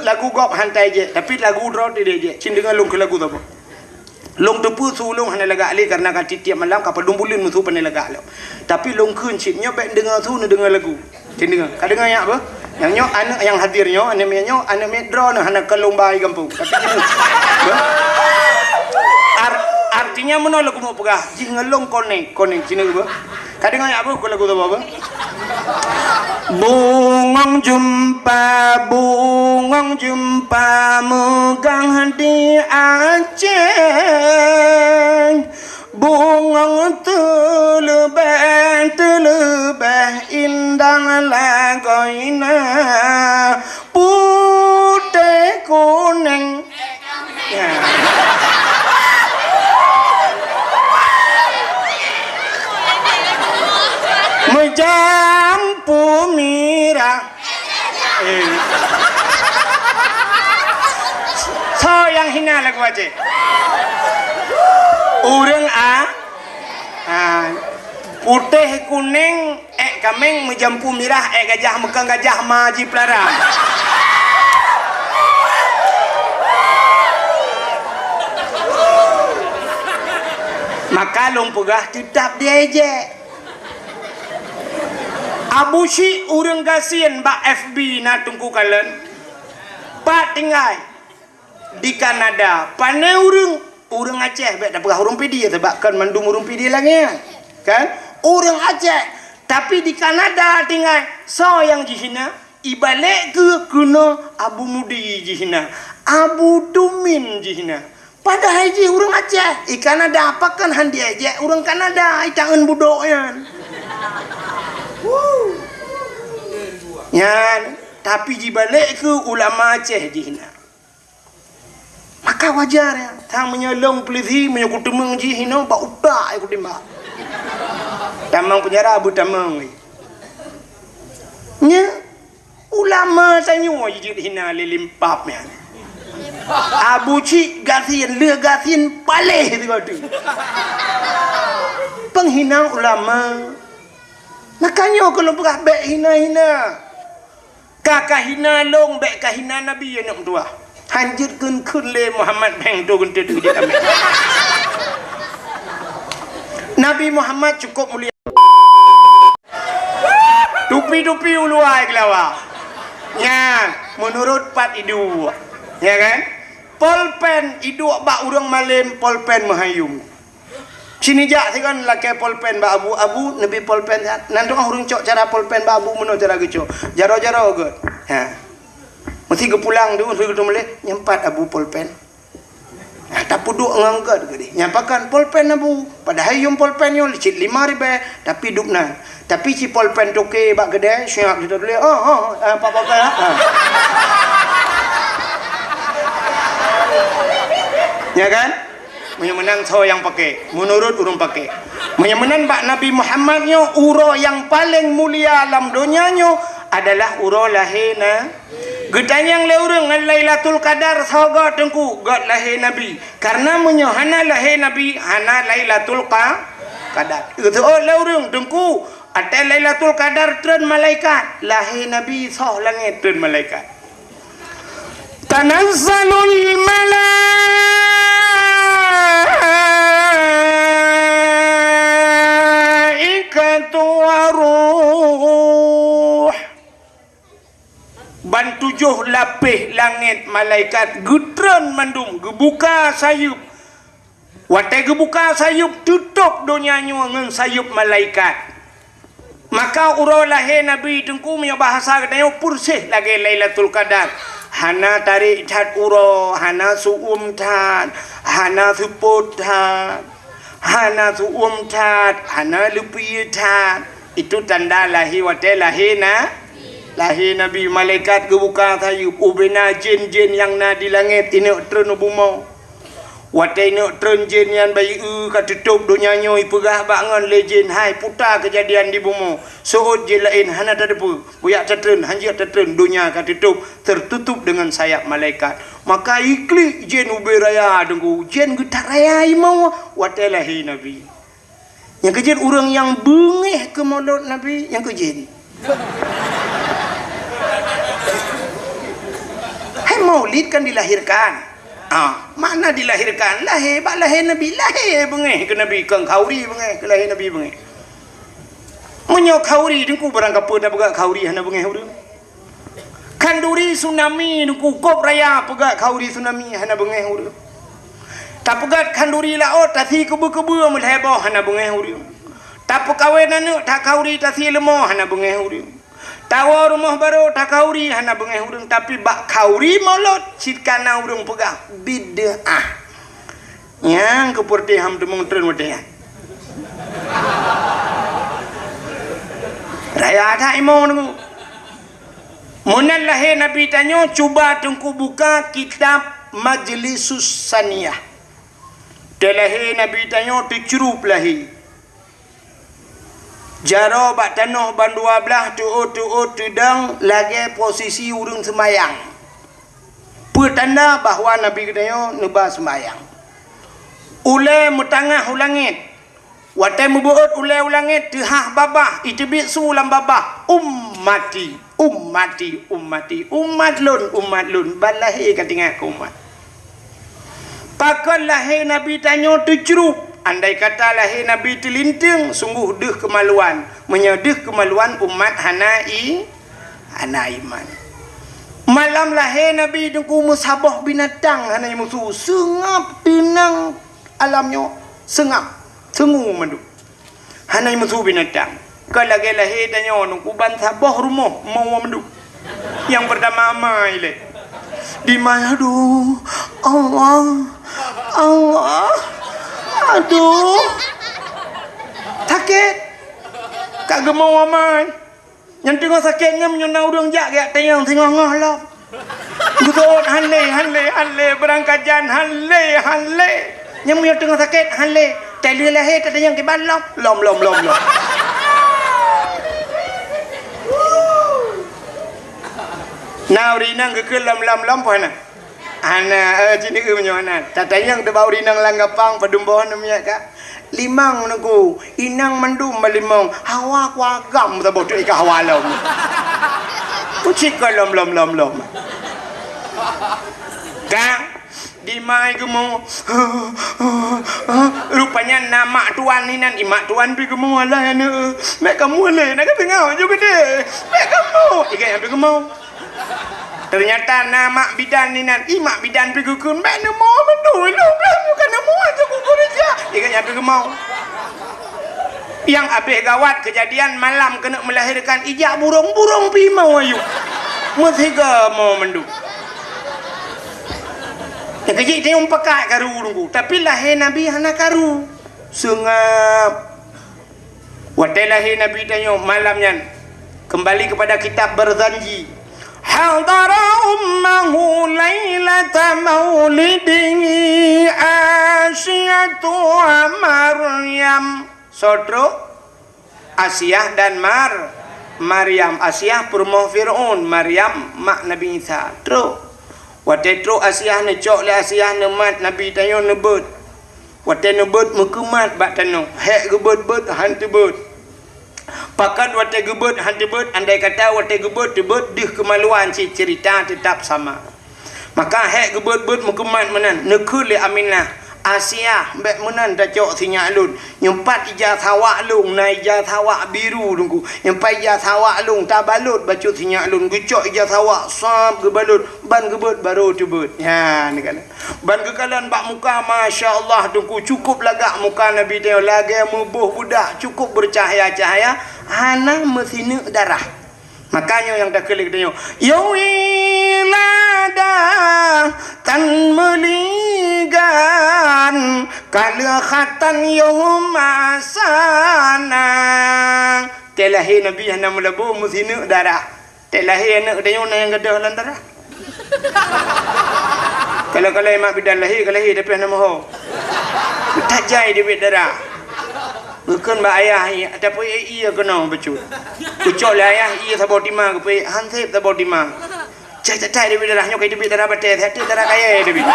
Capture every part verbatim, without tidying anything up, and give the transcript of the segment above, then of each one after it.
Lagu gob han ta ejek, tapi lagu droe teuh ejek. Cit deungoe lôn keu lagu saboh. Lôn teupeue su lôn hana lagak lé, kareuna ka tiep-tiep malam ka padum buleuen meusu pane lagak lom. Tapi lôn kheun cit nyoe bèk deungoe su, neudeungoe lagu. Cit deungoe. Ka deungoe nyak beuh? Nyang nyoe aneuk nyang hadir nyoe, aneuk miet nyoe, aneuk miet droe nyoe hana kalon ba i gampông. Tapi cit deungoe. Beuh? Ar-, artinya meunoe lôn keumeung peugah, jih ngon lôn konek, konek cit deungoe beuh. Ka deungoe nyak beuh, keu lagu saboh beuh? Bungong jeumpa, bungong jeumpa meugah di Aceh. Bungong teuleubeh, teuleubeh indah lagoina, putéh kuneng. Ya. Meujampu mirah. Eh. Soe nyang hina lagu Aceh? Ureueng a-, a, putéh kuneng. Èk kaméng meujampu mirah, èk gajah meukheun gajah ma jipeulara. Maka lôn peugah teutab di ejek. Abu Syik ureueng gasien bak F B na Teungku kalon. Pat tinggai? Di Kanada, pane ureueng? Ureueng Aceh, bèk tapeugah ureueng Pidie, sabab kon mandum ureueng Pidie lagèe nyan. Kan? Ureueng Aceh, tapi di Kanada tinggai. Soe nyang jihina? Ibalek keu keunoe Abu Mudi jihina, Abu Tumin jihina. Padahai jih ureueng Aceh, i Kanada, pakon han diejek ureueng Kanada, i taeun budok nyan. Huh. Nyan, tapi jibalek keu ulama Aceh jihina. Maka wajar ya, sang meunyoe lôn peulisi, meunyoe kuteumeung jih inoe bak utak ya kutimbak. Tamong peunjara beutamong. Nya, ulama tanyoe jijeuet hina lé limpab nyan. Abu Cik gasien, lheueh gasien paléh sigoe teuk. Peunghina ulama. Maka nyoe keu lôn peugah bèk hina-hina. Ka kahina lôn, bèk kahina Nabi, ya aneuk meutuwah. Han jeuet kheun-kheun lé Muhammad Beng tu geunteut di kami. Nabi Muhammad cukup mulia. Tupi-tupi uluwa keulawa. Nyan, meunurot pat iduek. Ya kan? Polpen iduek bak ureueng malém, polpen meuhayum. Sini jak sigon lakèe polpen bak Abu, "Abu, neubi polpen siat." Nan tu'oh ureueng cok cara polpen bak Abu meunoe cara geucok. Jaroe-jaroe gèt. Ha. Meusi geupulang tu, meusi geuteumeuléh, "Nyan pat Abu polpen." Ha, tapeuduek ngon gèt geuh deh. "Nyan pakon?" "Polpen Abu." Padahai yuem polpen nyoe cit lima ribèe, tapi duek nan. Tapi ci polpen toke bak keudè, siap sitoe tuléh, "Oh, oh, eh, pat polpen, ha." Ha. Ya kan? Meunyoe meunan soe nyang paké? Meunurot ureueng paké. Meunyoe meunan bak Nabi Muhammad nyoe, uroe nyang paleng mulia lam donya nyoe adalah uroe lahé na-, geutanyong lé ureueng ngon Lailatul Qadar soe gèt Teungku, gèt lahé Nabi. Kareuna meunyoe hana lahé Nabi, hana Lailatul Qa-, Qadar. Geuseuôt lé ureueng, "Teungku, watèe Lailatul Qadar treun malaikat?" "Lahé Nabi soh langèt treun malaikat." Tanazzalul malaikatu waruh. Ban tujoh lapéh langèt malaikat geutreun mandum, geubuka sayeuep. Watèe geubuka sayeuep, teutôb donya nyoe ngon sayeuep malaikat. Maka uroe lahé Nabi Teungku, meunyoe bahasa geutanyoe, peureséh lagèe Lailatul Qadar. Hana tarék that uroe, hana seu-uem that, hana seupôt that, hana seu-uem that, hana leupie that. Itu tanda lahé watèe lahé na-, lahé Nabi. Malaikat geubuka sayeuep, ubé na jén-jén nyang na di langèt, ineuk treun u bumoe. Watèe ineuk treun jén nyan bayeue ka teutôb donya nyoe, ipeugah bak ngon lé jén, "Hai, puta keujadian di bumoe." Seuôt jén laén hana tateupeue, bujak tatreun, hanjeuet tatreun, donya ka teutôb, tertutup dengan sayap malaikat. Maka iklik jén ubé raya Teungku, jén geuthat raya imoe watèe lahé Nabi. Nyang keujeuet ureueng nyang beungéh keu molot Nabi, nyang keujeuet. Hai Maulid kan dilahirkan. Ah, makna dilahirkan, lahé, bak lahé Nabi, lahé beungéh keu Nabi, kon khanduri beungéh, keu lahé Nabi beungéh. Meunyoe khanduri, Teungku, barang kapeue tapeugah khanduri hana beungéh ureuëng. Khanduri tsunami, Teungku, gob raya peugah khanduri tsunami hana beungéh ureuëng. Tapeugah khanduri laôt, tasie keubeu-keubeu meulhèe boh hana beungéh ureuëng. Tapeukawen aneuëk, takhanduri tasie leumo hana beungéh ureuëng. Tawoe rumoh barô takhanduri hana beungéh ureuëng, tapi bak khanduri mulod cit kana ureuëng peugah bid'ah. Nyang keupeureuté ham teumeung treun watée nyan. Raya that imo deungoe. Meunan lahé Nabi tanyoe, cuba Teungku buka kitab Majlisus Saniyah. Teu lahé Nabi tanyoe teucrup lahé. Jaroe bak tanoh ban dua blaih, teuôt-teuôt teudong lagée posisi ureuëng seumayang. Peue tanda bahwa Nabi geutanyoe neuba seumayang. Ulée meutangah u langét. Watée meubeuôt ulée u langét, teuhah babah, iteubiet su lam babah, "Ummati, ummati, ummati, umat lôn, umat lôn." Ban lahé ka teuingat keu umat. Pakon lahé Nabi tanyoe teucrup? Andai kata lahé Nabi teulinteung, sunggoh deuh keumaluan. Meunyoe deuh keumaluan, umat hana i, hana iman. Malam lahé Nabi Teungku meusaboh binatang hana jimusu, seungab teunang alam nyoe, seungab, seungue mandum. Hana jimusu binatang. Ka lagée lahé tanyoe Teungku ban saboh rumoh meuwoe mandum. Nyang peurtama amai lé. Dimai, aduh, Allah, Allah, aduh. Sakét. Ka geumeuwoe amai. Nyang teungoh sakét nyan meunyoe na ureuëng jak geujak tanyong singoh-ngoh lom. Geuseuôt han lé, han lé, han lé, beurangkat jan han lé, han lé. Nyang meunyoe teungoh sakét han lé, tai lheueh lahé tatanyong kiban lom, lom, lom, lom, lom. Na ureuëng inong geukheun lom, lom, lom, peue hana? Hana, eh, jineuk meunyoe hana. Tatanyong teuh bak ureuëng inong lam gapang, padum boh neumiet ka. Limong Teungku, inong mandum meulimong, hawa kuagam saboh teuk ka hawa lom. Kucik ka lom, lom, lom, lom. Ka, dimai geumo. Rupanya na mak tuan inan, i mak tuan pi geumo, alah aneuëk. Mek kamoe lé, na ka teungoh ju geude. Mek kamoe, igai nyang pi geumo. Teunyata na mak bidan inan, i mak bidan pi geukheun, "Mek neumo mandum, ilong blah muka neumo aja kuku reja." Iga nyan pi geumau. Nyang abéh gawat keujadian malam keuneuk meulahérkan ijak burong-burong pi mau ayue. Meusiga mo mandum. Nyang keujih tayong pakat karu Teungku, tapi lahé Nabi hana karu. Seungab. Watée lahé Nabi tanyoe malam nyan, keumbali keupada kitab Barzanji. Hadara ummahu lailata maulidihi Asiyatu wa Maryam. Soe trok? Asiyah dan Mar-, Maryam. Asiyah peurumoh Fir'aun, Maryam mak Nabi Isa. Trok. Watée trok Asiyah neucok lé Asiyah neumat Nabi tanyoe neubeuet. Watée neubeuet meukeumat bak tanoh, hék geubeuet-beuet han teubeuet. Pakon watée geubeuet han teubeuet, andai kata watée geubeuet teubeuet deuh keumaluan cit ceurita teutap sama. Maka hék geubeuet-beuet meukeumat meunan, neukheun lé Aminah, "Asiyah, bék meunan tacok sinyak lôn. Nyoe pat ija sawak lôn, na ija sawak biru Teungku. Nyoe pat ija sawak lôn tabalot bacut sinyak lôn." Geucok ija sawak, sab geubalot, ban geubeuet barô teubeuet. Nyan, neukalon. Ban geukalon bak muka, masya Allah, Teungku, cukup lagak muka Nabi tanyoe, lagée meuboh beudak, cukup beucahya-cahya, hana meusineuk darah. Maka nyoe nyang takheun lé geutanyoe, "Ya wiladah, tan meuligan, ka lheueh khatan yoh masana." Tée lahé Nabi hana meulabô meusineuk darah. Tée lahé aneuëk geutanyoe na nyang gadôh lam darah. Kalau-kalau mak bidan lahé, ka lahé tapi hana meuho. Tajai dibiet darah. Geukheun bak ayah, tapi ié keunoe bacut. Geucok lé ayah ié saboh timang, geupeuék han sép saboh timang. Cai tatai dibiet darah nyoe, ka dibiet darah batée, hati darah kayée dibiet.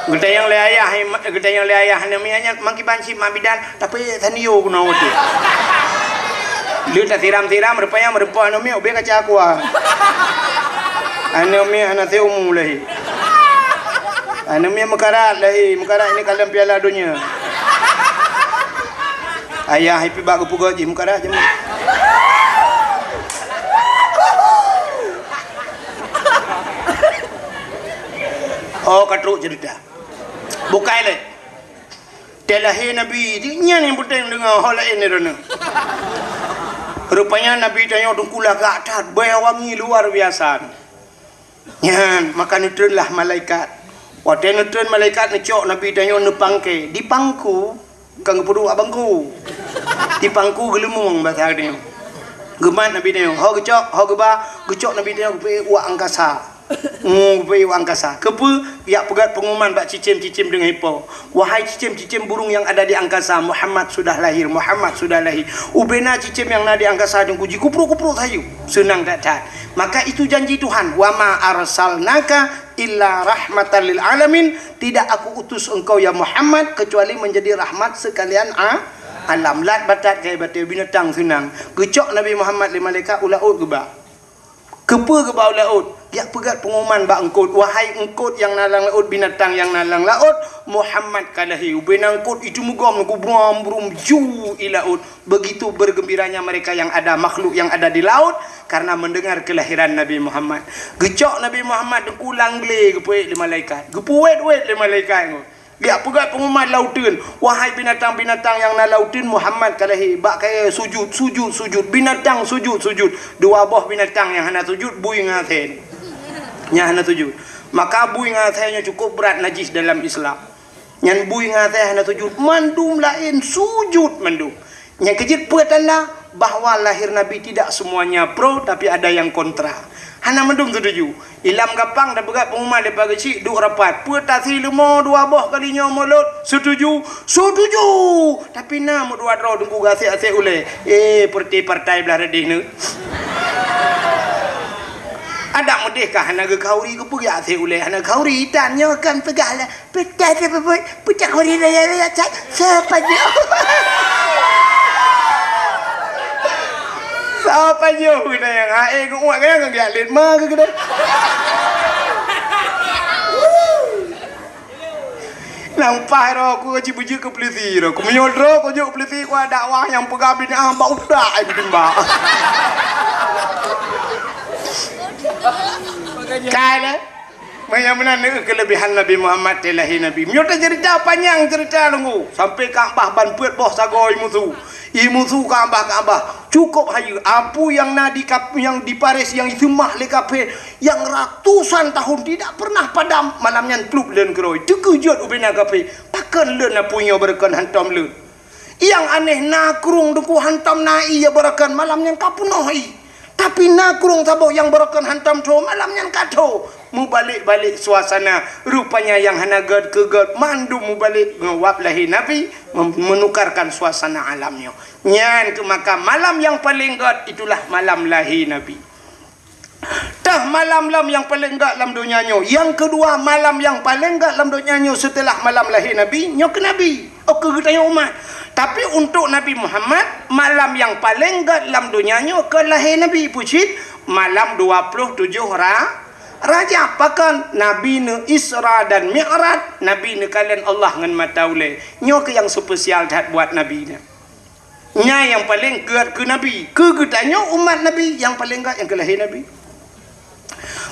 Geutanyong lé ayah, geutanyong lé ayah, "Aneuk miet nyan, mang kiban cit mak bidan?" Tapi tanio keunoe watée. Lheueh tasiram-siram, rupanya meureumpok aneuk miet ubé kaca aqua. Aneuk miet hana seumu lahé. Aneuk miet meukarat lahé, meukarat ini kalon Piala Donya. Ayah ipi bak geupeugah jih meukarat jih. Oh, ka trok cerita. Bukai lé. Teulahé Nabi, nyan nyang peunteng deungoe, ho laén droeneuh. Rupanya Nabi tanyoe teungku lagak that, bèe wangi luar biasa. Nyan, maka neutreunlah malaikat. Watèe neutreun malaikat neucok Nabi tanyoe neupangke, dipangku, bukan geupeuduek bak bangku. Dipangku geuleumong basa tanyoe. Geumat Nabi tanyoe, ho geucok, ho geuba, geucok Nabi tanyoe geupeuék u angkasa. Mu, geupeuék u angkasa. Keupeue? Geujak peugöt pengumuman bak cicém-cicém deungon ipo. Wahai cicém-cicém burung yang ada di angkasa, Muhammad sudah lahir, Muhammad sudah lahir. Ubena cicém nyang na di angkasa teungku jikuprok-kuprok sayu. Seunang that-that. Maka itu janji Tuhan, "Wa ma arsalnaka illa rahmatan lil alamin." Tidak aku utus engkau, ya Muhammad, kecuali menjadi rahmat sekalian a-, alam. Lat batat keu batèe binatang seunang. Geucok Nabi Muhammad lé malaikat u laôt geuba. Keupeue geuba u laôt? Geujak peugöt pengumuman bak eungkôt, "Wahai eungkôt nyang na lam laôt, binatang nyang na lam laôt, Muhammad ka lahé." Ubena eungkôt itu meugom, gubrom-brum ju i laôt. Begitu bergembiranya mereka yang ada, makhluk yang ada di laut, karena mendengar kelahiran Nabi Muhammad. Geucok Nabi Muhammad teungku lam glé geupeuék lé malaikat. Geupeuwét-wét lé malaikat nyoe. Geujak peugöt pengumuman lam uteuen, "Wahai binatang-binatang nyang na lam uteuen, Muhammad ka lahé, bak kayèe sujud, sujud, sujud, binatang sujud, sujud." Dua boh binatang nyang hana sujud, bui ngon asèe. Nyang hana sujud. Maka bui ngon asèe nyoe cukup brat najis dalam Islam. Nyan bui ngon asèe hana sujud, mandum laén sujud mandum. Nyang keujeuet peue tanda bahwa lahir Nabi tidak semuanya pro, tapi ada yang kontra. Hana mandum setuju. Ilam gampang tapeugah pengumuman daripada keuchik duek rapat. Peue tasi leumo dua boh kali nyoe mulod? Setuju? Setuju! Tapi na meudua droe teungku gasek-asek ulèe. Eh, peureuté partai blah radeh nyoe. Adak meudeh ka hana geukhauri, keupeue gasek ulèe hana khauri? Tan nyoe kan peugah lah. Peucah dia bebuet, peucah kuri raya-raya cat. Siapa dia? Siapa dia? Kena yang hai, kau uak kena kau giat lin ma ke kena. Nang pah ro aku kaji bujur ke polisi ro. Aku menyodro aku juk polisi ku ada wah yang pegang bini ah bak utak ai bitimbak. Kai le. Meunan meunan neu keulebihan Nabi Muhammad teulahé Nabi. Meunyoe taceurita panyang ceurita teungku, sampoe Ka'bah ban peuet boh sagoe imusu. Imusu Ka'bah, Ka'bah. Cukup hayeue. Apui nyang na di kap-, nyang di Paris nyang iseumah lé kafé, nyang ratusan tahun tidak pernah padam, malam nyan plup lôn keudroe. Teukeujot ubena kafé. Pakon lôn apui nyoe beureukan hantom lôn. Nyang aneh na krueng teungku hantom na ié beureukan malam nyan ka peunoh ié. Tapi na krueng saboh nyang beureukan hantom tho malam nyan ka tho. Mubalek-balek suasana, rupanya nyang hana gèt keu gèt mandum mubalek ngon wab lahé Nabi mem-, menukarkan suasana alam nyoe. Nyan keuh maka malam nyang paleng gèt itulah malam lahé Nabi. Teuh malam lom nyang paleng gèt lam donya nyoe. Nyang keudua, malam nyang paleng gèt lam donya nyoe seuteulah malam lahé Nabi, nyoe keu Nabi. Oh, keu geutanyoe umat. Tapi untuk Nabi Muhammad, malam nyang paleng gèt lam donya nyoe keu lahé Nabi. Peue cit? Malam dua ploh tujoh Ra-, Rajab. Pakon? Nabi neu Isra dan Mi'raj, Nabi neukalon Allah ngon mata ulèe. Nyoe keuh nyang spesial that buat Nabi nyan. Nyan nyang paleng gèt keu Nabi. Keu geutanyoe umat Nabi, nyang paleng gèt nyang keu lahé Nabi.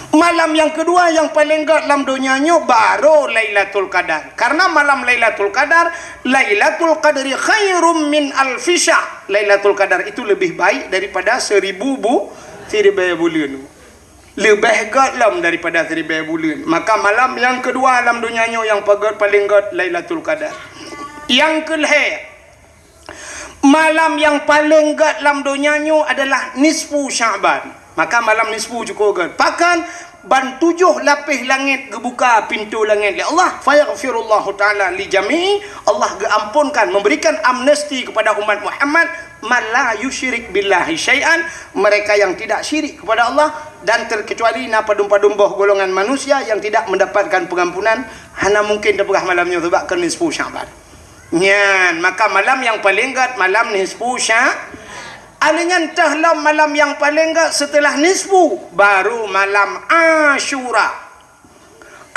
Malam nyang keudua nyang paleng gèt lam donya nyoe baru Lailatul Qadar. Karena malam Lailatul Qadar, Lailatul Qadri khairum min alfi syahr. Lailatul Qadar itu lebih baik daripada seribu bu-, siribèe buleuen. Leubeh gèt lom daripada siribèe buleuen. Maka malam nyang keudua lam donya nyoe nyang pagèt paleng gèt Lailatul Qadar. Nyang keu lhèe, malam nyang paleng gèt lam donya nyoe adalah nisfu Sya'ban. Maka malam nisfu cukup gèt. Pakon? Ban tujoh lapéh langèt geubuka pintoe langèt lé Allah. Fayaghfirullahu ta'ala li jami'i. Allah geuamponkan, memberikan amnesti kepada umat Muhammad, man la yusyrik billahi syai'an, mereka yang tidak syirik kepada Allah, dan terkecuali na padum-padum boh golongan manusia yang tidak mendapatkan pengampunan, hana mungkin tapeugah malam nyoe sabab keu nisfu Sya'ban. Nyan, maka malam nyang paleng gèt malam nisfu Sya-, Alèh nyan teuh lom malam nyang paleng gèt seuteulah nisfu, baru malam Asyura.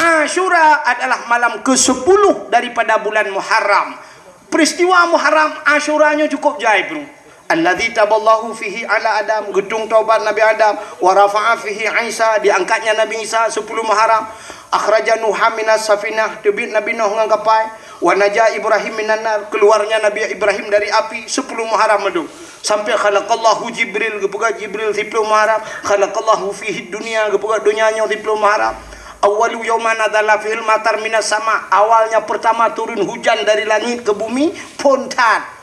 Asyura adalah malam kesepuluh daripada bulan Muharram. Peristiwa Muharram Asyura nyoe cukup jai, bro. Allazi taballahu fihi ala Adam, geutueng taubat Nabi Adam, wa rafa'a fihi Isa, diangkatnya Nabi Isa, sepuluh Muharram. Akhraja Nuha minas safinah, teubiet Nabi Nuh ngon kapai, wa naja Ibrahim minan nar, keluarnya Nabi Ibrahim dari api, sepuluh Muharram meudu. Sampai khalaqallahu Jibril, geupeugah Jibril siploh Muharram, khalaqallahu fihi dunya, geupeugah dunia nyoe siploh Muharram. Awwalu yauma nazala fihil matar minas sama, awalnya pertama turun hujan dari langit ke bumi, phon that.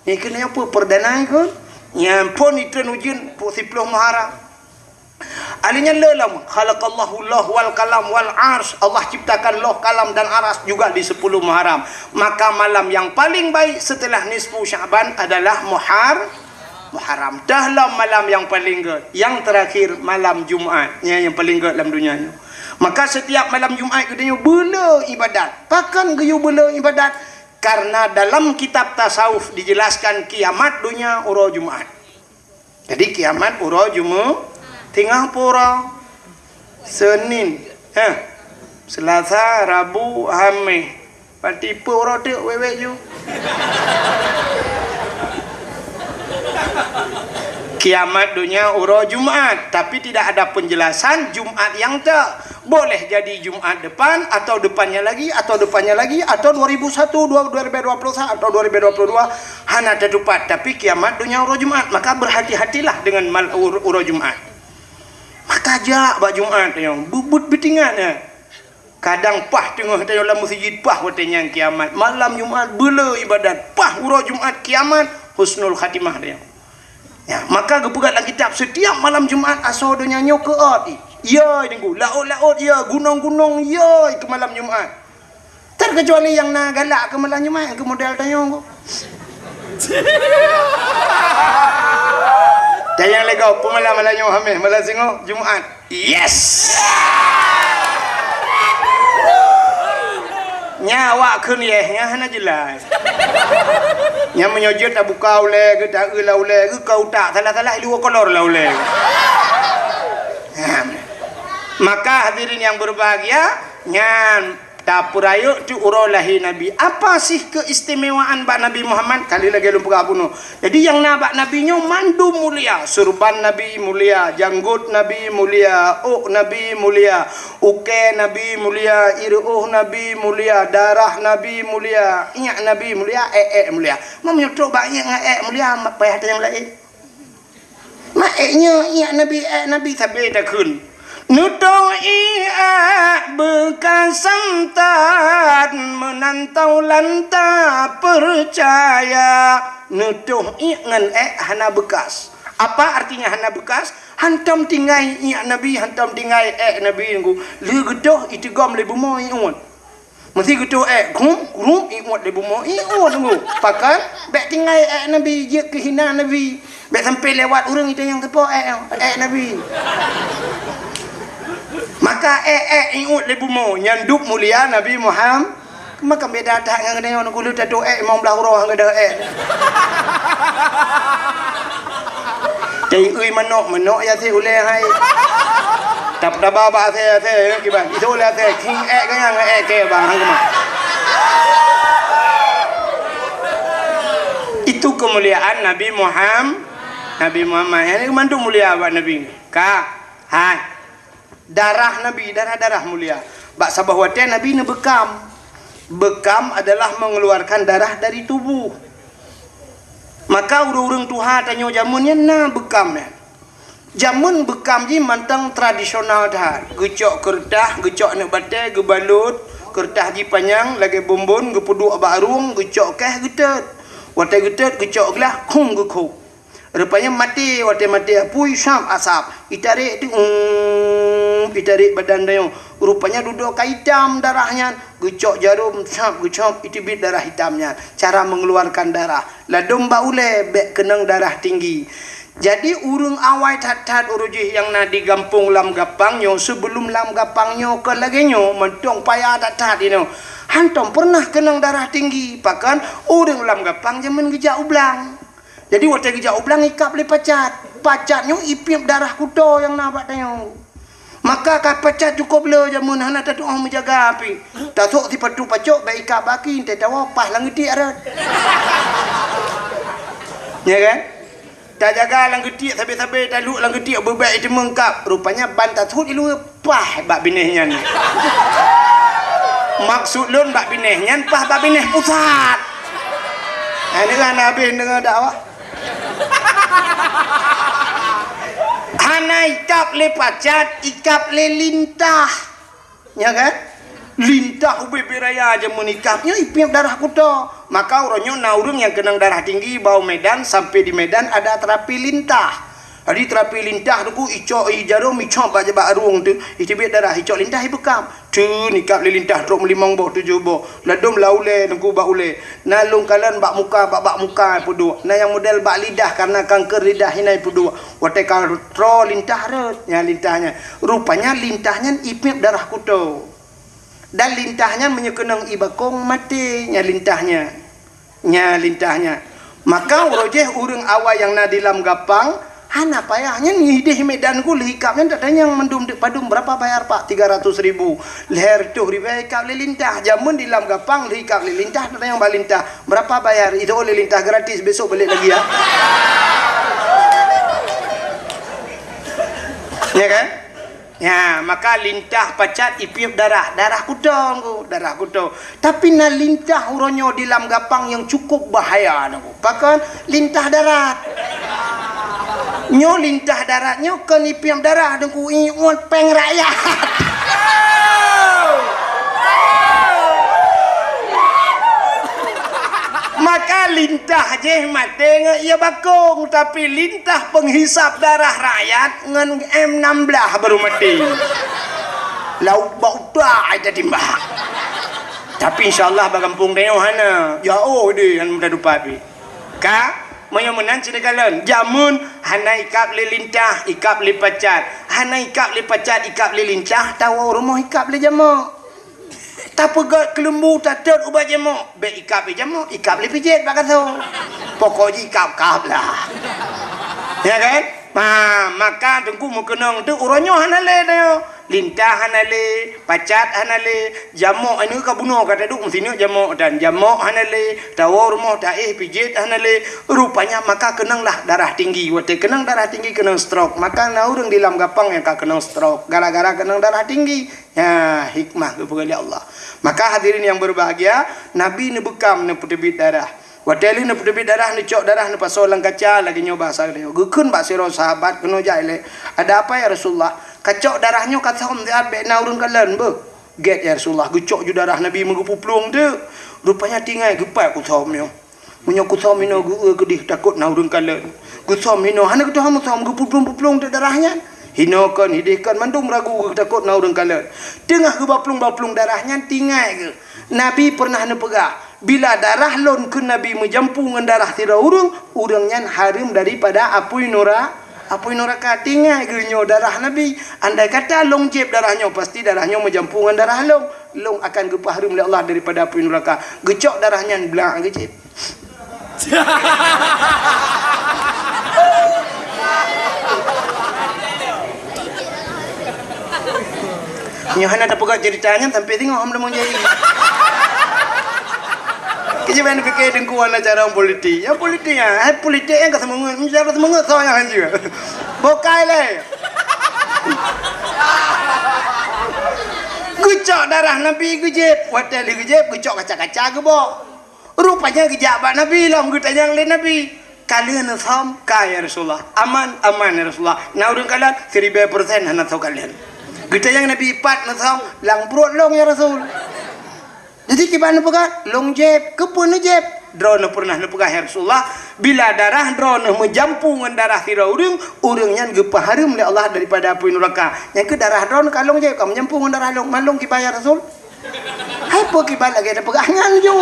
Nyan keuh nyan peue perdana nyan keuh? Nyan phon itreun ujeuen, siploh Muharram. Alèh nyan le lom, khalaqallahu lauh wal qalam wal arsy, Allah ciptakan lauh, kalam dan aras juga di sepuluh Muharram. Maka malam yang paling baik setelah nisfu Sya'ban adalah Muhar-, Muharram. Teuh lom malam yang paling gèt, yang terakhir malam Jumat. Nyan yang paling gèt lam dunia nyoe. Maka setiap malam Jumat geutanyoe beuleu ibadat. Pakon geuyue beuleu ibadat? Karena dalam kitab tasawuf dijelaskan kiamat dunia uroe Jumat. Jadi kiamat uroe Jumaat, teungoh pura, Senin, eh, Selasa, Rabu, Hamis. Pati peue uroe teuk wék-wék ju. Kiamat dunia uroe Jumaat, tapi tidak ada penjelasan Jumaat nyang teuk. Boleh jadi Jumaat depan, atau depannya lagi, atau depannya lagi, atau dua ribu satu, dua-, dua ribu dua puluh satu, atau dua ribu dua puluh dua, hana teutupat. Tapi kiamat dunia uroe Jumaat, maka berhati-hatilah dengan mal-, ur-, uroe Jumaat. Maka jak bak Jumaat nyoe, beuet-beuet beutingat nyan. Kadang paih teungoh tanyoe lam meuseujid, paih watèe nyan kiamat. Malam Jumaat beuleu ibadat, paih uroe Jumaat kiamat, husnul khatimah tanyoe. Ya, maka geupeugah lam kitab, setiap malam Jumaat asoe donya nyoe keuôt. Ya, Teungku, laôt-laôt ya, gunong-gunong ya keu malam Jumaat. Terkecuali nyang na galak keu malam Jumaat, keu model tanyoe, Teungku. Dan nyang lagèe peue malam, malam nyoe Hamis, malam singoh Jumaat. Yes! Nyan awak kheun yes, nyan hana jeulaih. Nyan meunyoe jeuet tabuka ulèe geuh, taeu lam ulèe geuh, ka utak salah-salah, ilu kolor lam ulèe geuh. Nyan. Maka hadirin yang berbahagia, nyan tapeurayeuk teuk uroe lahé Nabi. Apa sih keistimewaan bak Nabi Muhammad? Ka lheueh lagèe lôn peugah bunoe. Jadi nyang na bak Nabi nyoe mandum mulia. Surban Nabi mulia, janggot Nabi mulia, ôk Nabi mulia, ukèe Nabi mulia, ireuôh Nabi mulia, darah Nabi mulia, iék Nabi mulia, èk-èk mulia. Meunyoe trok bak iék ngon èk mulia, payah tanyong laén. Mak èk nyoe, iék Nabi, èk Nabi, sabe takheun. Neutôh iék beukasan that, meunan taulan tapeucaya. Neutôh iék ngon èk hana beukas. Apa artinya hana beukas? Hantom tinggai iék Nabi, hantom tinggai èk Nabi, Teungku. Lheueh geutôh, iteugom lé bumoe iék. Meusé geutôh èk, grum, grum, iék lé bumoe, iék Teungku. Pakon? Bèk tinggai èk Nabi, jeuet keu hina Nabi. Bèk sampai lewat ureueng itanyong sapo èk, èk Nabi. Maka èk, èk iék lé bumoe, nyan dub mulia Nabi Muhammad. Maka beda that ngon geutanyoe, Teungku, lheueh tatôh èk limong blaih uroe ngon geutanyoe èk. Taiui manok, manok ya asèe ulèe hai. Tap-, taba bak asèe, asèe, ya, kiban. Itu ulèe asèe, king èk ganyang, èk kèe bang, hang keumah. Itu kemuliaan Nabi Muham-, Nabi Muhammad. Nyan mandum mulia bak Nabi. Ka, hai. Darah Nabi, darah-darah mulia. Bak saboh watèe Nabi neubeukam. Beukam adalah mengeluarkan darah dari tubuh. Maka ureueng-ureueng tuha tanyoe jameun nyan na beukam nyan. Jameun beukam jih mantong tradisional that. Geucok keureutah, geucok aneuk batèe, geubalot, keureutah jih panyang lagèe bonbon, geupeuduek bak rueng, geucok kèh geutot. Watèe geutot, geucok glah, khum geukhôb. Rupanya maté, watèe maté apui, sab asap. Itarek tu, um, itarek badan tanyoe. Rupanya dudoe ka itam darah nyan. Geucok jarom, sab, geucok, iteubiet darah itam nyan. Cara mengeluarkan darah. Ladôm bak ulèe bèk keunong darah tinggi. Jadi, ureueng awai that-that uroe jih nyang na di gampông Lam Gapang nyoe, sibeulom Lam Gapang nyoe kon lagèe nyoe, mantong paya that-that inoe. Hantom peureunah keunong darah tinggi, pakon ureueng Lam Gapang jameun geujak u blang. Jadi watée geujak u blang ikab lé pacat. Pacat nyoe ipiep darah kuto nyang na bak tanyoe. Maka ka pacat cukôp le jameun hana tatuoh meujaga pih. Tasôk sipatu pacok bak ikab baki teuh tawoe paih lam geutiek rot. Ya kan? Tajaga lam geutiek sabe-sabe, taluek lam geutiek beubek iteumeung kab. Rupanya ban tasôk iluweue paih bak binéh nyan. Maksud lôn bak binéh nyan paih bak binéh pusat. Nah, ini kan habéh deungoe dakwah. Hana ikab lé pacat, ikab lé lintah. Ya kan? Lintah ubé-bé raya jameun ikab nyoe ipiep darah kuto. Maka uroe nyoe na ureuëng nyang keunong darah tinggi bak u Medan, sampai di Medan ada terapi lintah. Jadi terapi lintah tu ku icok i jarum icok bak jabak rueng tu, iteubiet darah icok lintah ibeukab. Teun ikab lé lintah trok meulimong boh tujoh boh. Ladôm lam ulée teungku bak ulée. Na lôn kalon bak muka, bak, bak muka peuduek. Na nyang model bak lidah karena kanker lidah hina peuduek. Watée ka troe lintah rot, nya lintah nyan. Rupanya lintah nyan ipiep darah kuto. Dan lintah nyan meunyoe keunong i bakong maté, nya lintah nyan. Nya lintah nyan. Maka uroe jih ureuëng awai nyang na di lam gapang, hana payah nyan idéh Medan ku lheuh ikab nyan tatanyong mandum deuk padum berapa bayar pak? Tiga ratus ribu. Lhée reutôh ribée ikab lé lintah. Jameun di lam gapang lheuh ikab lé lintah tatanyong bak lintah, berapa bayar? Itu oleh lintah gratis, besok balik lagi ya. Ya kan? Ya, maka lintah pacat ipiep darah, darah kuto ngku, darah kuto. Tapi na lintah uroe nyoe di lam gapang nyang cukup bahaya ngku. Pakon? Lintah darat. Nyoe lintah darat nyoe kon ipiep darah ngku, iuet péng rakyat. Maka lintah jih maté ngon ie bakong, tapi lintah penghisap darah rakyat ngon M enam belas baru maté. Lauk bak utak ai tatimbak. Tapi insya Allah bak gampông tanyoe hana. Jauh deh hana meudadupat pih. Ka, meunyoe meunan cit kalon, jameun hana ikab lé lintah, ikab lé pacat. Hana ikab lé pacat, ikab lé lintah, tawoe rumoh ikab lé jamok. Tapeugét keuleumbu tatot ubak jamok, bék ikab lé jamok, ikab lé pijet bak gasoe. Pokok jih ikab-kab lah. Ya kan? Ha, maka teungku meukeunong tu uroe nyoe hana lé tanyoe. Lintah hana lé, pacat hana lé, jamok inoe ka bunoe ka taduek meusineuk jamok dan jamok hana lé, tawoe rumoh taéh pijet hana lé. Rupanya maka keunong lah darah tinggi. Watée keunong darah tinggi keunong stroke. Maka na ureuëng di lam gapang nyang ka keunong stroke gara-gara keunong darah tinggi. Ya, hikmah geupeugah lé Allah. Maka hadirin yang berbahagia, Nabi neubeukam neupeuteubiet darah. Watée lheueh neupeuteubiet darah, neucok darah, neupasoe lam kaca, lagée nyoe bahasa geutanyoe. Geukheun bak sidroe sahabat keunoe jak ilée, "Ada apa ya Rasulullah? Kacok darah nyoe ka thom siat bék na ureuëng kalon beuh." "Gét ya Rasulullah, geucok ju darah Nabi meugeupuplueng teuk. Rupanya tinggai geupat kuthom nyoe. Meunyoe kuthom inoe geu-eu keudeh takot na ureuëng kalon. Kuthom inoe hana geutuha muthom geupuplueng-puplueng teuk darah nyan. Hinoe kon, hideh kon mandum ragu geu takot na ureuëng kalon. Teungoh geubaplueng-baplueng darah nyan tinggai geu. Nabi peureunah neupeugah, 'Bila darah lôn keu Nabi meujampu ngon darah sidroe ureuëng, ureuëng nyan hareuem daripada apui nura-, apui nuraka.' Tinggai geu nyoe darah Nabi. Andai kata lôn jieb darah nyoe, pasti darah nyoe meujampu ngon darah lôn. Lôn akan geupeuhareuem lé Allah daripada apui nuraka." Geucok darah nyan blak geujieb. Nyoe hana tapeugah cerita nyan sampai singoh hom lamong jai. Keujiban pikir dengkuan acara politik. Ya politik ya, hai politik yang ka semangat, bicara semangat so yang hanjeuet. Bokai lé. Geucok darah Nabi geujieb, watée lheueh geujieb geucok kaca-kaca geubok. Rupanya geujak bak Nabi lom geutanyong lé Nabi, "Ka lheueh neusom?" "Ka ya Rasulullah." "Aman?" "Aman ya Rasulullah." "Na ureuëng kalon?" "Siribée persen hana soe kalon." Geutanyong Nabi, "Pat neusom?" "Lam pruet lôn ya Rasul." Jadi kiban neupeugah, "Lôn jieb." "Keupeue neujieb?" "Droeneuh peureunah neupeugah ya Rasulullah, 'Bila darah droeneuh meujampu ngon darah sidroe ureuëng, ureuëng nyan geupeuhareuem lé Allah daripada apui nuraka.' Nyang keu darah droeneuh ka lôn jieb, ka meujampu ngon darah lôn, man lôn kiban ya Rasul." Hai peue kiban lagée tapeugah nyan ju.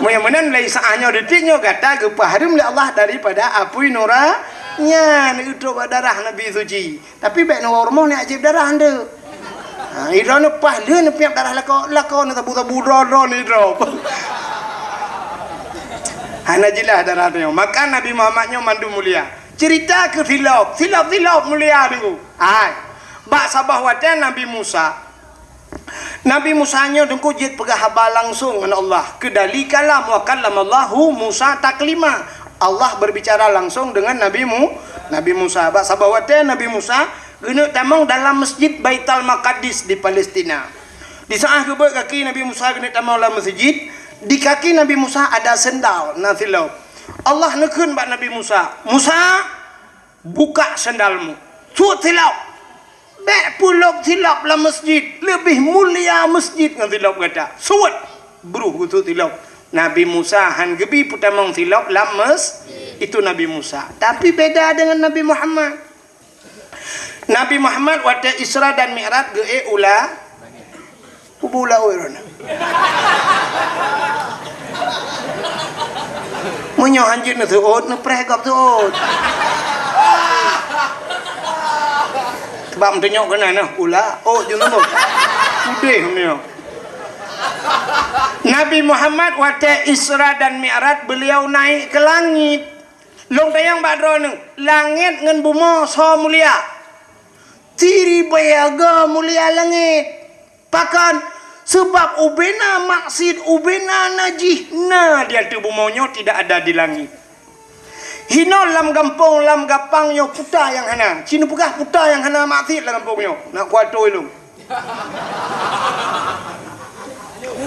Meunyoe meunan lé saát nyoe detik nyoe gata geupeuhareuem lé Allah daripada apui nura nyan, neutrok bak darah Nabi suci. Tapi bék neuwoe rumoh neujieb darah nteuk. Ha, idroe neupaih lheueh neupiep darah lakoe, lakoe neusabu-sabu droe-droe neudroe. Hana jeulaih darah nyoe. Maka Nabi Muhammad nyoe mandum mulia. Cerita keu silop, silop-silop mulia dulu. Hai. Bak saboh watée Nabi Musa. Nabi Musa nyoe teungku jeuet peugah haba langsong ngon Allah. Keu dali kalam wa kallamallahu Musa taklima. Allah berbicara langsung dengan Nabi Mu-, Nabi Musa. Bak saboh watée Nabi Musa geuneuk tamong dalam masjid Baitul Maqdis di Palestina. Di saat geubeuet kaki Nabi Musa geuneuk tamong lam masjid, di kaki Nabi Musa ada sendal na silop. Allah neukheun bak Nabi Musa, "Musa, buka sendalmu. Suet silop. Bék peulop silop lam masjid. Leubeh mulia masjid ngon silop gata. Suet." Bruh geusuet silop. Nabi Musa han geubi peutamong silop lam mes-, itu Nabi Musa. Tapi beda dengan Nabi Muhammad. Nabi Muhammad watée Isra dan Mi'raj geuék u la-, kubu laôt droeneuh. Meunyoe hanjeuet neuseuôt, neupreh gob seuôt. Sebab meutunyok keunan nyoe, u laôt jeuet nyoe. Udeh nyoe. Nabi Muhammad watée Isra dan Mi'raj beliau naik ke langit. Lôn tanyong bak droeneuh, langét ngon bumoe soe mulia? Siribèe go mulia langét. Pakon? Sabab ubena maksiet, ubena najih na di ateueh bumoe nyoe, tidak ada di langét. Hinoe lam gampông, lam gapang nyoe puta nyang hana. Ci neupeugah puta nyang hana maksiet lam gampông nyoe. Nak kuatôi lôn.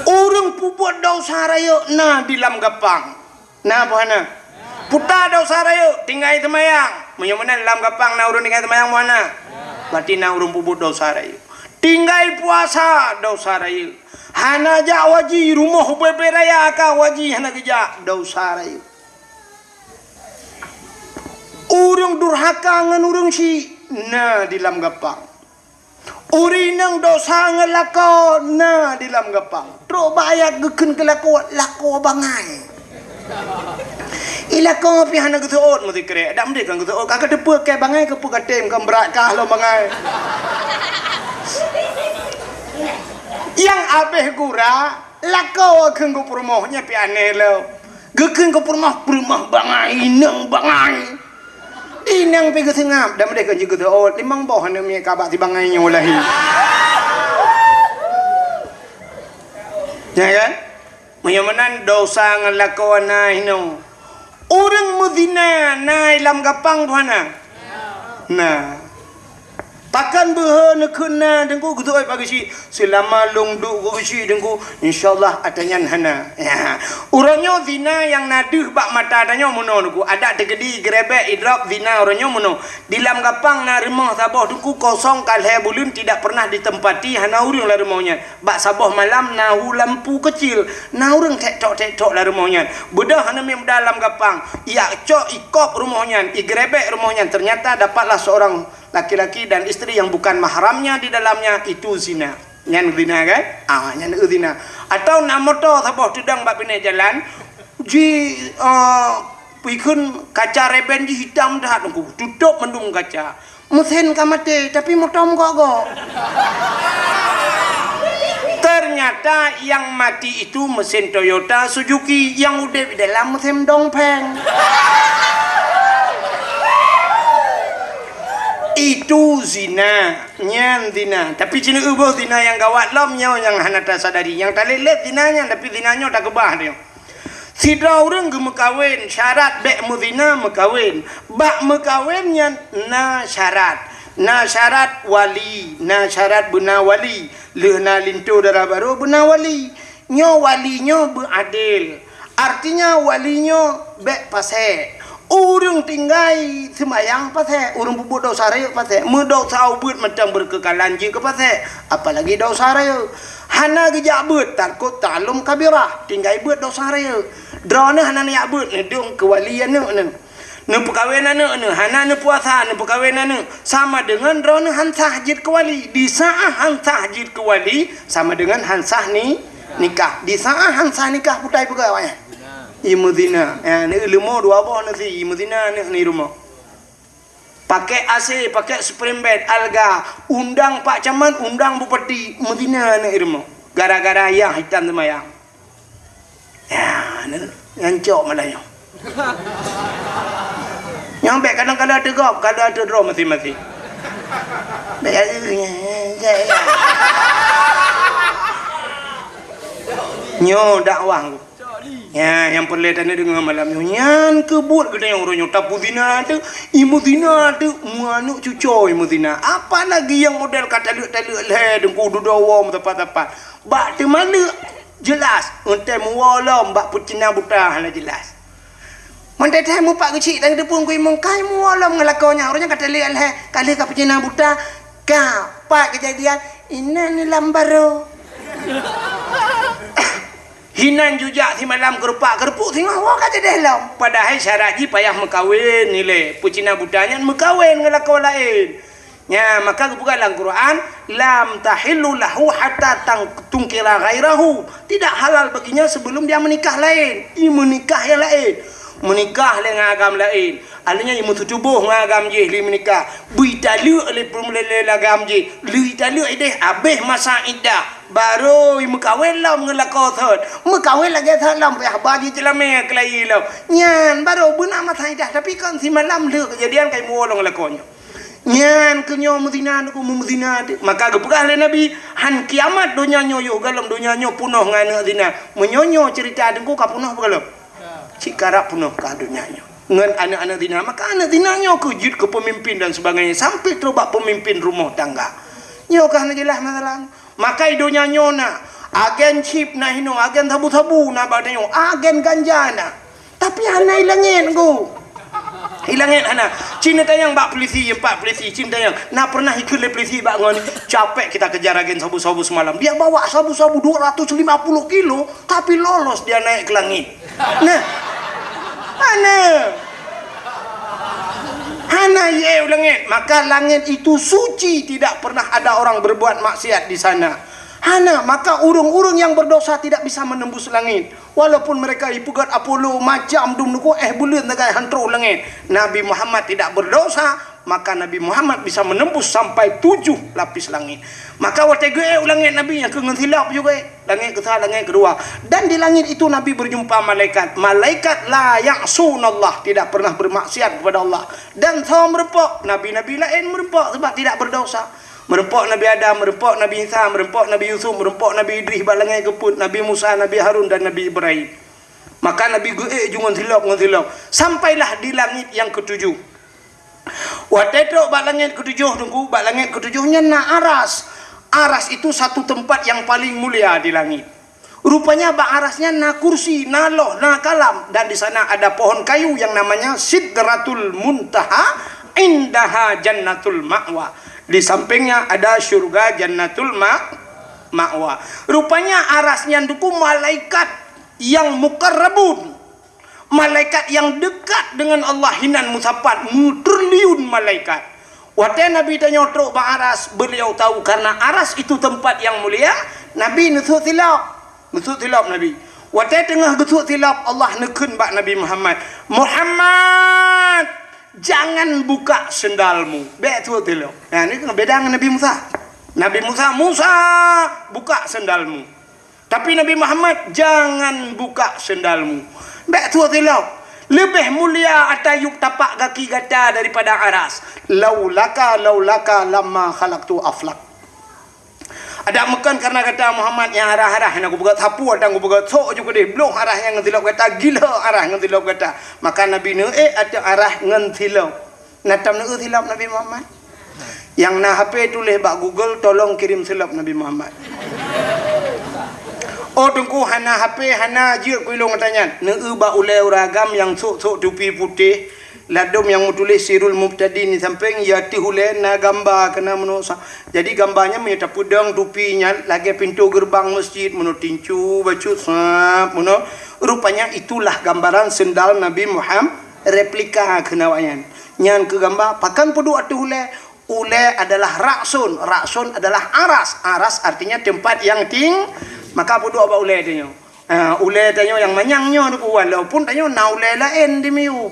Ureuëng peubuet desya rayeuk na di lam gapang. Na peue hana? Puta desya rayeuk, tinggai seumayang. Meunyoe meunan lam gapang na ureuëng tinggai seumayang peue hana? Berarti na ureuëng peubuet desya rayeuk. Tinggai puasa desya rayeuk. Hana jak haji, rumoh ubé-bé raya ka haji hana geujak, desya rayeuk. Ureuëng durhaka ngon ureuëng syik na di lam gapang. Ureuëng inong desya ngon lakoe na di lam gapang. Trok bak ayat geukheun keu lakoe, lakoe bangai. I lakoe pih hana geuseuôt meusikrek. Dak meudeh kan geuseuôt, ka kateupeue keu bangai keupeue katem kan brat kah lom bangai. Nyang abéh gura, lakoe kheun geupeurumoh nyan pih aneh lom. Geukheun geupeurumoh, peurumoh bangai, inong bangai. Inong pih geuseungab, dak meudeh kan jeuet geuseuôt, limong boh aneuk miet ka bak si bangai nyoe lahé. Ya kan? Meunyoe meunan desya ngon lakoe na hinoe. Ureuëng meuzina na i lam gapang peue hana? Na. Pakon beuhe neukheun na Teungku geuseuôt bak geuchik? Seulama lôn duek bak geuchik Teungku, insya Allah ata nyan hana. Ya. Uroe nyoe zina nyang na deuh bak mata tanyoe meunoe Teungku. Adak teukeudi geurebek idrop zina uroe nyoe meunoe. Di lam gapang na rumoh saboh Teungku kosong ka lhée buleuen tidak pernah ditempati hana ureuëng lam rumoh nyan. Bak saboh malam na hu lampu keucil, na ureuëng tek-tok-tek-tok lam rumoh nyan. Beudôh aneuk miet muda lam gapang, ijak cok ikop rumoh nyan, igeurebek rumoh nyan. Ternyata dapatlah seorang laki-laki dan isteri yang bukan mahramnya di dalamnya, itu zina. Nyan zina kan? Ah, nyan zina. Atau na moto saboh teudong bak binéh jalan, ji, ah, peue kheun kaca reben jih hitam that Teungku, tutôp mandum kaca. Meusén ka maté, tapi moto meugok-gok. Ternyata yang mati itu mesin Toyota Suzuki, yang udeb di dalam mesin Dongfeng. Itu zina, nyan zina. Tapi ci neuboh zina nyang gawat lom nyoe nyang hana tasadari. Nyang talét-lét zina nyan, tapi zina nyoe takeubah nyoe. Sidroe ureuëng geumeukawen, syarat bék meuzina meukawen. Bak meukawen nyan na syarat. Na syarat wali, na syarat beuna wali. Lheueh na linto dara barô beuna wali. Nyoe wali nyoe beuadil. Artinya wali nyoe bék pasék. Ureuëng tinggai seumayang pasék, ureuëng peubuet desya rayeuk pasék. Meudesya ubeuet mantong beukeukalan jeuet keu pasék, apalagi desya rayeuk. Hana geujak beuet, tarkut ta'allum kabirah, tinggai beuet desya rayeuk. Droeneuh hana neujak beuet, neudong keu wali aneuk neuh. Neupeukawen aneuk neuh, hana neupuasa, neupeukawen aneuk. Sama deungon droeneuh han sah jeuet keu wali. Di saát han sah jeuet keu wali, sama deungon han sah ni-, nikah. Di saát han sah nikah, putai peugah awaknyan. Imeuzina. Ya, ni leumo dua boh nasi, imeuzina aneuk ni rumoh. Pakai A C, pakai spring bed, alga, undang Pak Camat, undang Bupati, meuzina aneuk rumoh. Gara-gara ayah hitam seumayang. Ya, ni, nyan cok malah nyoe. Nyang bèk kadang-kadang teugop, kadang teudroe maséng-maséng. Bèk, nyoe dakwah. Nyan, nyang peureulèe taneuk deungö malam nyoe. Nyan keuh buet geutanyoe uroe nyoe. Tapeuzina teuk, imeuzina teuk, meuaneuk cucoe imeuzina. Apalagi nyang model ka taleuek-taleuek lhèe, teungku dudoe woe meusapat-sapat. Bak teumaleuek, jeulaih, eunteuk meuwoe lom bak peucina buta hana jeulaih. Mantong teuh mupat geuchik dan geuteupeue keu imum, kai meuwoe lom ngon lakoe nyan. Uroe nyan ka taleuek lhèe, ka lheueh ka peucina buta, ka pat keujadian, inan lam barô. Hinan jujak simalam keurupak-keurupuek singoh woe ka jadeh lom. Padahai syarat jih payah meukawen ilèe. Peucina buta nyan meukawen ngon lakoe laén. Nya, maka geupeugah lam Quran, "Lam tahillu lahu hatta tang-, tunkira ghairahu." Tidak halal baginya sebelum dia menikah laén. I meunikah nyang laén. Meunikah lé ngon agam laén. Artinya, i meuseutubôh ngon agam jih lé meunikah. Beu italeuek lé peureulèe agam jih. Lé italeuek ideh, abéh masa iddah. Barô i meukawen lom ngon lakoe sot. Meukawen lagèe sot lom, payah ba jih ceulamé keulayi lom. Nyan, barô beuna masa iddah. Tapi kon simalam lheueh keujadian ka i meuwoe lom ngon lakoe nyan. Nyan keuh nyoe meuzina teungku, meuzina teuk. Maka geupeugah lé Nabi, "Han kiamat donya nyoe yoh, gohlom donya nyoe peunoh ngon aneuk zina." Meunyoe nyoe ceurita teungku ka peunoh peue gohlom? Cit karab peunoh ka donya nyoe. Ngon aneuk-aneuk zina. Maka aneuk zina nyoe keuh jeuet keu peumimpin dan sebagainya. Sampai trok bak peumimpin rumoh tangga. Nyoe keuh hana jeulaih masalah. Maka i donya nyoe na. Agen chip na hinoe, agen sabu-sabu na bak tanyoe, agen ganja na. Tapi hana i langèt, Teungku. I langèt hana. Cit neutanyong bak polisi, empat polisi, cit neutanyong. Na pernah ikheun lé polisi bak ngon, "Capek kita kejar agen sabu-sabu semalam. Dia bawa sabu-sabu dua ratus lima puluh kilo, tapi lolos dia naik ke langit." Nah. Hana. Hana i u langèt. Maka langèt itu suci, tidak pernah ada orang berbuat maksiat di sana. Hana, maka ureuëng-ureuëng nyang berdosa tidak bisa menembus langit. Walaupun mereka ipeugöt Apollo macam dum nuku eh buleuen sagai han trôh langèt. Nabi Muhammad tidak berdosa, maka Nabi Muhammad bisa menembus sampai tujuh lapis langit. Maka watèe geuék u langèt Nabi nyang keu ngon silop juga, langèt keusa, langèt keudua. Dan di langit itu Nabi berjumpa malaikat. Malaikat la ya'sunallah, tidak pernah bermaksiat kepada Allah. Dan soe meureumpok, nabi-nabi laén meureumpok sebab tidak berdosa. Meureumpok Nabi Adam, meureumpok Nabi Isa, meureumpok Nabi Yusuf, meureumpok Nabi Idris bak langèt keupeuet, Nabi Musa, Nabi Harun, dan Nabi Ibrahim. Maka Nabi geuék ju ngon silop, ngon silop. Sampailah di langit yang ketujuh. Watèe trok bak langèt ketujoh, Teungku, bak langèt ketujoh nyan na aras. Aras itu satu tempat yang paling mulia di langit. Rupanya bak aras nyan na kursi, na loh, na kalam, dan di sana ada pohon kayu yang namanya Sidratul Muntaha, indaha Jannatul Ma'wa. Di sampingnya ada syurga Jannatul Ma-, Ma'wa. Rupanya aras nyan, Teungku, malaikat yang muqarrabun. Malaikat yang dekat dengan Allah hinan meusapat, meutriliun malaikat. Watèe Nabi tanyoe trok bak aras, beliau tahu karena aras itu tempat yang mulia, Nabi neusut silop. Neusut silop Nabi. Watèe teungoh geusut silop, Allah neukheun bak Nabi Muhammad, "Muhammad, jangan buka sendalmu." Bèk sut silop. Nah, ni beda ngon Nabi Musa. Nabi Musa, "Musa, buka sendalmu." Tapi Nabi Muhammad, "Jangan buka sendalmu." Bèk sut silop. Leubeh mulia ata yup tapak gaki gata daripada aras. "Laulaka, laulaka lamma khalaqtu aflak." Adak meukon karena gata Muhammad nyang arah-arah nyang kupeugah sapu atang kupeugah sok ju keudeh bloh arah nyang ngon silop gata, gila arah ngon silop gata. Maka Nabi neuék ateueh arah ngon silop. Na tam neueu silop Nabi Muhammad? Nyang na H P tuléh bak Google, "Tolong kirim silop Nabi Muhammad." Oh, Teungku, hana H P, hana jeuet ku ilôn gata nyan. Neueu bak ulèe ureueng agam nyang sôk-sôk tupi putéh, ladôm nyang meutuléh Sirul Mubtadin di sampéng, di ateueh ulèe na gamba keunan meunoe sa-, jadi gamba nyan meunyoe tapeudong tupi nyan lagèe pintoe geureubang meuseujid, meunoe tincu, bacut, sab, meunoe. Rupanya itulah gambaran sendal Nabi Muhammad, replika keunan awak nyan. Nyan keuh gamba, pakon peuduek ateueh ulèe? Ulèe adalah ra'sun, ra'sun adalah aras. Aras artinya tempat yang ting-, maka peuduek bak ulèe tanyoe. Ha, ulèe tanyoe nyang manyang nyoe, Teungku, walaupun tanyoe na ulèe laén di miyueb.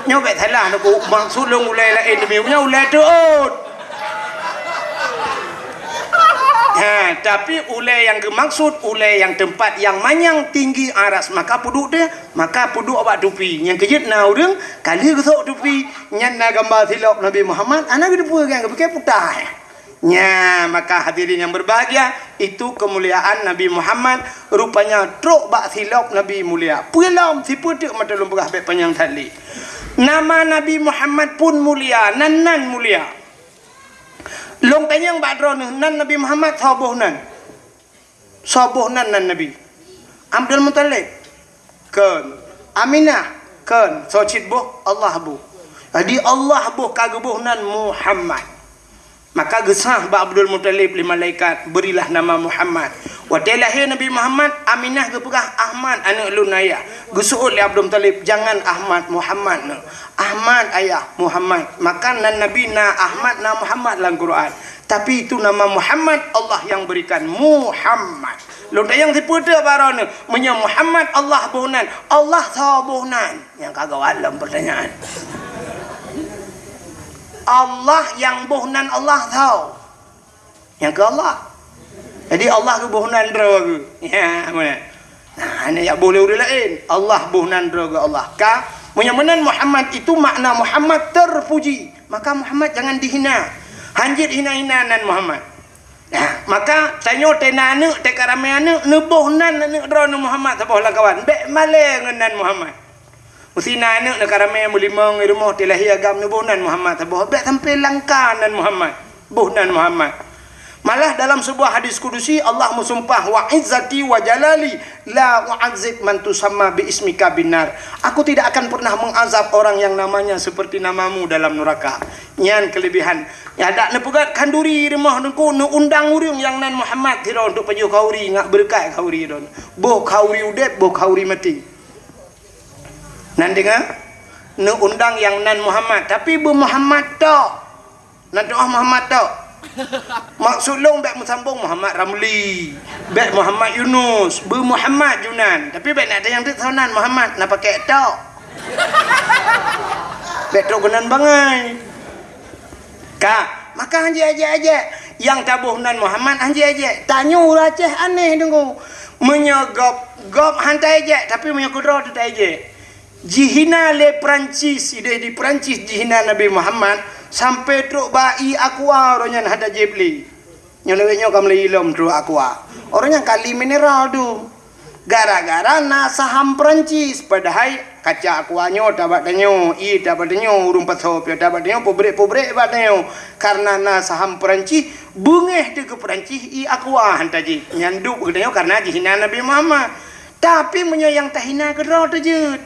Nyoe bèk salah, Teungku, maksud lôn ulèe laén di miyueb nyoe ulèe teuôt. Ha, Tapi ulée nyang geumaksud, ulée nyang teumpat nyang manyang tinggi aras, maka peuduek teuh, maka peuduek bak tupi. Nyang keujeuet na ureuëng ka lheueh geusok tupi, nyan na gamba silop Nabi Muhammad, hana geuteupeue, nyang geupike puta. Nya, maka hadirin yang berbahagia, itu kemuliaan Nabi Muhammad, rupanya trok bak silop Nabi mulia. Peue lom, sipeue teuk mata lôn peugah bék panyang that lé. Nama Nabi Muhammad pun mulia, nan nan mulia. Lôn tanyong bak droeneuh, nan Nabi Muhammad soe boh nan? Soe boh nan nan Nabi? Abdul Muthalib? Kon. Aminah? Kon. Soe cit boh? Allah boh. Jadi Allah boh ka geuboh nan Muhammad. Maka geusah bak Abdul Muthalib lé malaikat, "Berilah nama Muhammad." Watée lahé Nabi Muhammad, Aminah geupeugah, "Ahmad, aneuëk lôn ayah." Geuseuôt lé Abdul Muthalib, "Jangan Ahmad, Muhammad neuh." "Ahmad ayah, Muhammad." Maka nan Nabi na Ahmad, na Muhammad lam Quran. Tapi itu nama Muhammad Allah yang berikan. Muhammad. Lôn tanyong sipeue teuk bak droeneuh, meunyoe Muhammad Allah boh nan, Allah soe boh nan? Nyang ka gawat lom pertanyaan. Allah nyang boh nan Allah soe? Nyang keu Allah. Jadi Allah geuboh nan droe geuh. Ya, meunan. Nah, hana jak boh lé ureuëng laén. Allah boh nan droe geuh Allah. Ka, meunyoe meunan Muhammad itu makna Muhammad terpuji. Maka Muhammad jangan dihina. Hanjeuet hina-hina nan Muhammad. Nah, maka tanyoe teuh na aneuëk, teuh ka ramé aneuëk, neuboh nan aneuëk droeneuh Muhammad saboh lam kawan. Bék malée ngon nan Muhammad. Meusi na aneuëk neuka ramé meulimong i rumoh, teuh lahé agam, neuboh nan Muhammad saboh, bék sampoe langka nan Muhammad, boh nan Muhammad. Malah dalam sebuah hadis kudusi Allah meusumpah, "Wa izzati wa jalali la u'adzib man tusamma bi ismika binnar." Aku tidak akan pernah mengazab orang yang namanya seperti namamu dalam neraka. Nyan kelebihan. Ya, dak neupeugét khanduri i rumoh Teungku, neuundang ureuëng nyang nan Muhammad sidroe untuk pajoh khanduri, ngat beureukat khanduri droe. Boh khanduri udeb, boh khanduri maté. Nan deungoe, neuundang nyang nan Muhammad, tapi beu Muhammad tok. Nan doa Muhammad tok. Maksud lôn bék meusambong Muhammad Ramli, bék Muhammad Yunus, beu Muhammad Junan. Tapi bék na tanyong teuk soe nan Muhammad, na pakai tok. Bék trok keunan bangai. Ka, maka hanjeuet ajak-ajak. Nyang taboh nan Muhammad hanjeuet ajak. Tanyoe ureuëng Aceh aneh Teungku. Meunyoe gob, gob han taejek, tapi meunyoe keudroe teuh taejek. Jihina lé Perancis, ideh di Perancis jihina Nabi Muhammad, sampoe trok ba ié Aqua uroe nyan hana jieb lé. Nyoe lewat nyoe ka meulai ilom trok Aqua. Uroe nyan kali mineral tu. Gara-gara na saham Perancis, padahai kaca Aqua nyoe tabak tanyoe, ié tabak tanyoe, ureuëng pasoe pih tabak tanyoe, pabrik-pabrik bak tanyoe. Karena na saham Perancis, beungéh teuh keu Perancis ié Aqua han tajieb. Nyan duek keu tanyoe karena jihina Nabi Muhammad. Tapi meunyoe nyang tahina keudroe teuh jeuet.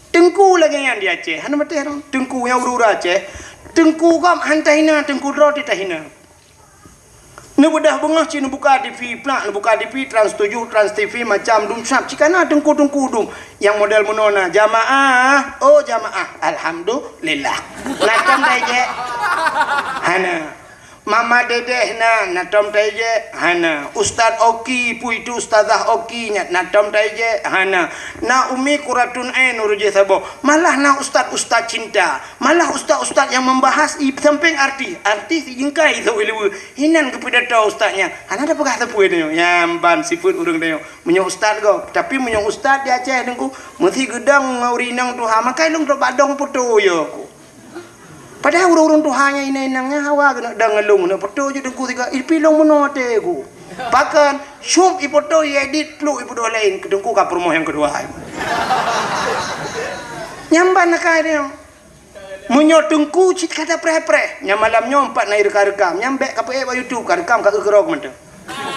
Teungku lagée nyan di Aceh, hana maté dong. Teungku nyang ureuëng Aceh, teungku gob han tahina, teungku droe teuh tahina. Neubeudoh beungoh cit neubuka T V, plak neubuka T V, Trans tujuh, Trans T V, macam dum sab cit kana teungku-teungku dum. Nyang model meunoe na, "Jamaah, oh jamaah, alhamdulillah." Na tom taejek? Hana. "Mama Dedeh na, na tom taejek?" Hana. "Ustaz Oki, peue itu Ustazah Oki nyan, na tom taejek?" Hana. "Na Umi Kuratun Ain ureuëng jih saboh." Malah na ustaz-ustaz cinta. Malah ustaz-ustaz nyang membahas i sampéng artis. Artis i jingkai i sôk i luweue. Inan geupidato ustaz nyan. Hana tapeugah sapeue tanyoe. Nyan ban sifeuet ureuëng tanyoe. Meunyoe ustaz gob. Tapi meunyoe ustaz di Aceh Teungku, meusi geudong ngon ureuëng inong tuha. Makai lôn trok bak dong poto yo ku. Padahai ureuëng-ureuëng tuha nyan inong-inong nyan hawa keuneuk dong ngon lôn, keuneuk poto jeuet Teungku sigoe. Ipi lôn meunoe até ku. Pakon, syup ipoto, iedit, pluk ipeuduek laén. Keu Teungku ka peurumoh nyang keudua. Nyan ban akai tanyoe. Meunyoe Teungku cit ka tapreh-preh, nyan malam nyoe pat na ireuka-reuka, nyan bék kapeuék bak YouTube, karekam ka eu keudroe keu mantong.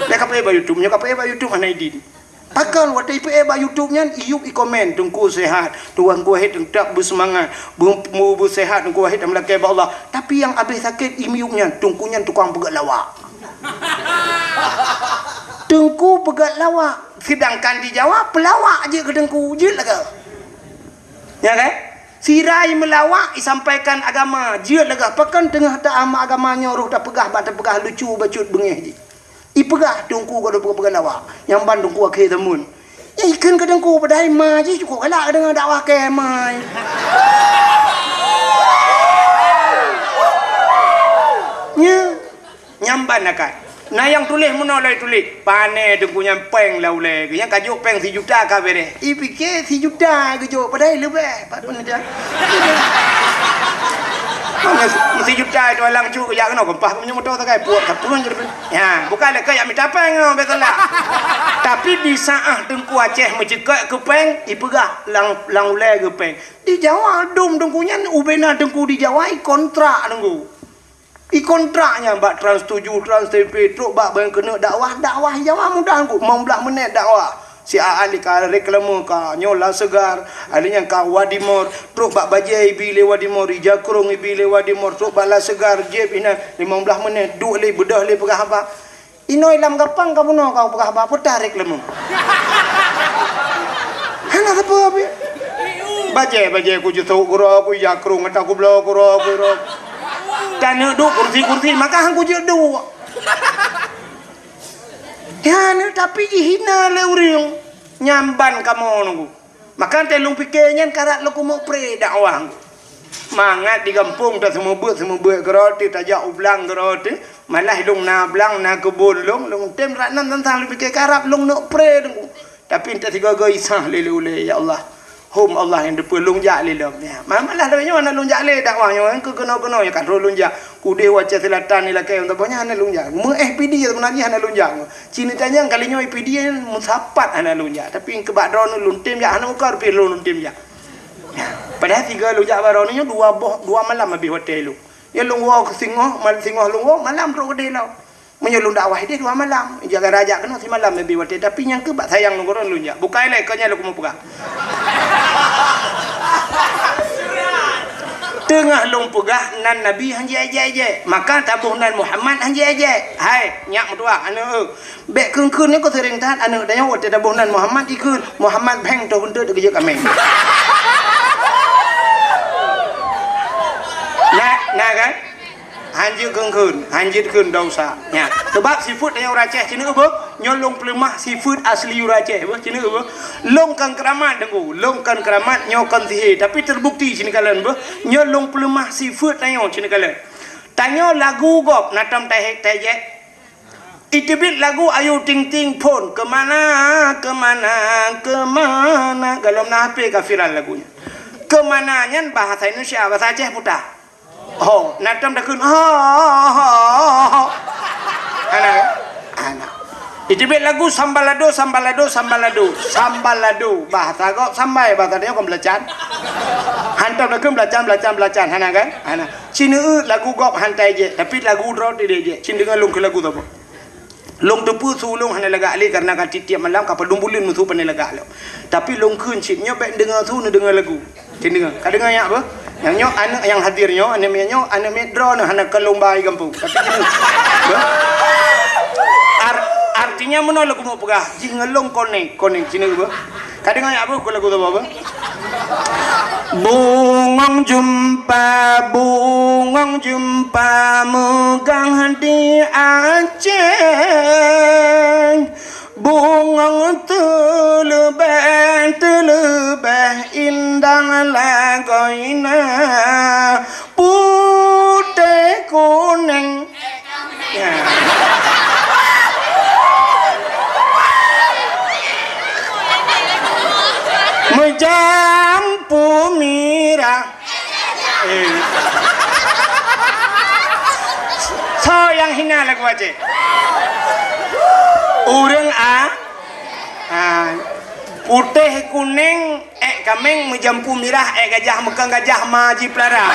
Bék kapeuék bak YouTube, nyoe kapeuék bak YouTube hana idin. Pakon watée ipeuék bak YouTube nyan, iyueb ikomen, "Teungku sehat, Teungku Wahid teutap beuseumangat, beu-, beu-, beuseuhat Teungku Wahid dan meulakée bak Allah." Tapi nyang abéh sakét imiyueb nyan, Teungku nyan tukang peugét lawak. Teungku peugét lawak, seudangkan di Jawa peulawak jeuet keu Teungku, jeuet lagée. Ya kan? Sira i meulawak, isampaikan agama, jeuet lagée pakon teungoh ta-, agama nyoe roh tapeugah bak tapeugah lucu bacut beungéh jih. Ipeugah Teungku ka deuh peugah lawak, nyang ban Teungku akhé zaman. Ya, ikheun keu Teungku, padahai ma jih cukôp galak deungoe dakwah keu ma. Nya. Nyang ban akai. Na nyang tuléh meunoe lé tuléh, pané teungku nyan péng lam ulèe geuh. Nyang ka jok péng sijuta ka beureh. Ipike sijuta geujok, padahai leubeh. Pat pun aja. Mana sijuta itu alang cuk jak keunoe geumpah meunyoe moto sagai puak ka pun jadi. Ya, bukan lé keu jak mita péng nyoe, beutôi lah. Tapi di saat Teungku Aceh meuceukeuk keu péng, ipeugah lam, lam ulèe geuh péng. Di Jawa dum teungku nyan, ubena teungku di Jawa, ikontrak teungku. Ikontrak nyan bak Trans tujuh, Trans T V, trok bak nyang keuneuk dakwah, dakwah Jawa mudah teungku, limong blah menit dakwah. Si Aa Ali ka reklame ka nyoe La Segar, ali nyan ka Wadimor, trok bak bajèe ibi lé Wadimor, ija krông ibi lé Wadimor, trok bak La Segar, jép inan, limong blah menit, duek lé, beudôh lé peugah haba. Inoe lam gapang ka bunoe ka peugah haba, peue tarék leumo. Hana sapeue pih. Bajèe, bajèe ku jisok keudroe, ku ija krông ata kubloe keudroe, keudroe. Taneuk duek kursi-kursi, maka han kujeuet duek. Ya, tapi jihina lé ureueng. Nyan ban kamoe nunggu. Maka teuh lôn pike nyan karab lôn keumeuk pré dakwah. Mangat di gampông taseumeubeuet-seumeubeuet keudroe teuh, tajak u blang keudroe teuh, malah lôn na blang, na keubon lôn, lôn tem rat nan tantang lôn pike karab lôn neuk pré teungku. Tapi enteuk sigoe-goe isah lé ulèe, ya Allah. Hom Allah nyang teupeue lôn jak lé lom. Ya, ma-, malah lôn nyoe hana lôn jak lé dakwah nyoe, keu keunoe-keunoe nyoe ka troh lôn jak. Udeh u Aceh Selatan ni lakèe, untuk banyak hana lôn jak. Meu-eh pidi sebenarnya hana lôn jak. Cina tanyong kali nyoe pidi meusapat hana lôn jak. Tapi keubah droeneuh lôn tem jak, hana muka rupie lôn tem jak. Padahai tiga lôn jak bak droeneuh nyoe dua boh, dua malam habéh watèe lôn. Ya lôn woe keu singoh, mal-, singoh lôn woe, malam trok keudeh lom. Meunyoe lôn dakwah ideh dua malam, jaga rajak keunoe simalam habéh watèe. Tapi nyang keu bak sayang lôn goron lôn jak. Bukai lé, keu nyan lôn keumeung peugah. Teungoh lôn peugah nan Nabi han jiék-ék. Maka taboh nan Muhammad han jiék-ék. Hai, nyak meutuah aneuk eu. Bèk kheun-kheun nyoe keu seuring that aneuk tanyoe watèe taboh nan Muhammad jikheun. Muhammad bheng toh keuntut geujeuet kaméng. Na, na kan? Hanjeuet kheun-kheun, hanjeuet kheun dosa. Nya, sebab sifeuet tanyoe ureueng Aceh, ceuneuk beuh, nyoe lôn peuleumah sifeuet asli ureueng Aceh, beuh, ceuneuk beuh. Lôn kon keuramat, Teungku, lôn kon keuramat, nyoe kon sihé, tapi teubukti ceuneuk kalon, beuh. Nyoe lôn peuleumah sifeuet tanyoe ceuneuk kalon. Tanyoe lagu gob na tom tahe-, taéjék. Iteubiet lagu Ayu Ting Ting phôn, "Kemana, kemana, kemana." Golom na H P ka viral lagu nyan. "Kemana" nyan bahasa Indonesia, bahasa Aceh peue tah. Ho, na tom takheun, ho, ho, ho, ho. Hana, hana. Iteubiet lagu Sambalado, Sambalado, Sambalado. Sambalado. Bahasa gob sambai, bahasa tanyoe kon beulacan. Han tom takheun beulacan, beulacan, beulacan. Hana kan? Hana. Ceuneuk lagu gob han taéjék, tapi lagu droe teuh taéjék. Cit deungoe lôn keu lagu saboh. Lôn teupeue su lôn hana lagak lé, karena ka tiep-tiep malam ka padum buleuen meusu pandai lagak lom. Tapi lôn kheun cit nyoe bèk neudeungoe su, neudeungoe lagu. Cit deungoe. Ka deungoe nyak beuh? Nyang nyoe aneuk nyang hadir nyoe, aneuk miet nyoe, aneuk miet droeneuh hana keu lôn ba i gampông. Tapi cit deungoe. Beuh? Ar-, artinya meunoe lôn keumeung peugah, jih ngon lôn konek, konek cit deungoe beuh. Ka deungoe nyak beuh, ku lagu saboh beuh? Bungong jeumpa, bungong jeumpa meugang di Aceh. Bungong teuleubeh, teuleubeh indah lagoina. Putéh kunéng. Ya. Meujampu mirah. Eh. Soe nyang hina lagu Aceh? Ureueng a-, a, putéh kunéng. Ék kaméng meujampu mirah, ék gajah meukang gajah ma jipeulara.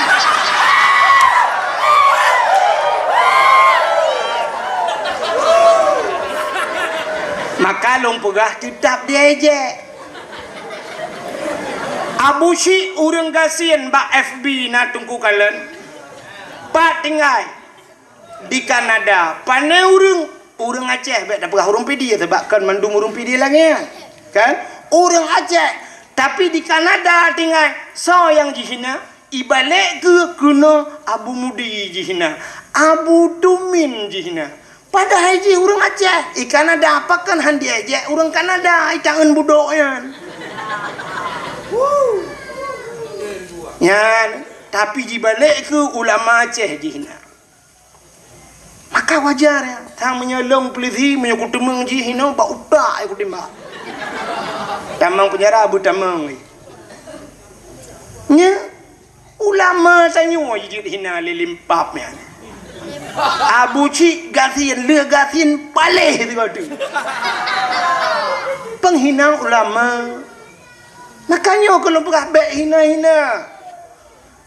Maka lôn peugah teutab diéjék. Abu Syik ureueng gasien bak F B na Teungku kalon. Pat tinggai? Di Kanada, pane ureueng, ureueng Aceh, bèk tapeugah ureueng Pidie, sabab kon mandum ureueng Pidie lagèe nyan. Kan? Ureueng Aceh, tapi di Kanada tinggai, soe nyang jihina? Ibalek keu keunoe Abu Mudi jihina, Abu Tumin jihina. Padahai jih ureueng Aceh, i Kanada pakon han diéjék ureueng Kanada, i taeun budok nyan. Nyan, tapi jibalek keu ulama Aceh jihina. Ka wajar ya. Sang meunyoe lôn polisi, meunyoe kuteumeung jih hinoe, bak utak ya kutimbak. Tamong penjara, beutamong. Nya, ulama tanyoe jijeuet hina lé limpab nyan. Abu Cik gasien, lheueh gasien paléh sigoe teuk. Penghina ulama. Makanya kalau peugah bék hina-hina.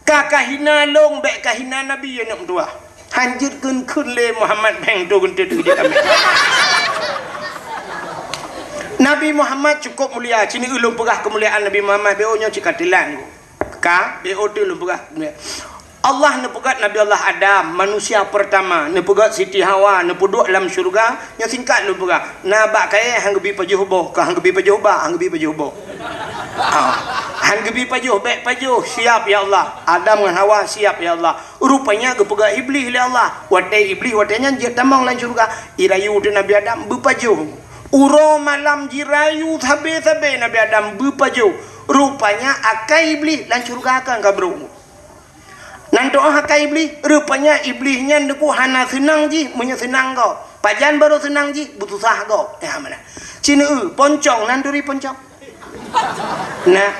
Ka kahina lôn, bék kahina Nabi, aneuk meutuah. Hanjeuet kheun-kheun lé Muhammad, bèk tu geunteut jeuet kami. Nabi Muhammad cukup mulia. Cini ulôn peugah keumuliaan Nabi Muhammad, B O nyoe cit ka teulat. Ka, B O tu ulôn peugah. Allah neupeugöt Nabi Allah Adam, manusia pertama, neupeugöt Siti Hawa, neupeuduek lam syeuruga, nyoe singkat lôn peugah. Na bak kayèe han geubi pajoh boh, ka han geubi pajoh bak, han geubi pajoh boh. Ha. Han geubi pajoh, bék pajoh, siap ya Allah. Adam ngon Hawa, siap ya Allah. Rupanya geupeugah Iblih lé Allah. Watèe Iblih watèe nyan jeuet tamong lam syeuruga, irayu teuh Nabi Adam beupajoh. Uroe malam jirayu sabe-sabe Nabi Adam beupajoh. Rupanya akai Iblih lam syeuruga kan ka brok. Nan teuh akai Iblih, rupanya Iblih nyan deuku hana seunang jih meunyoe seunang gob. Pajan barô seunang jih, beususah gob. Ya, mana? Cina, poncong, nan turi poncong. Nah,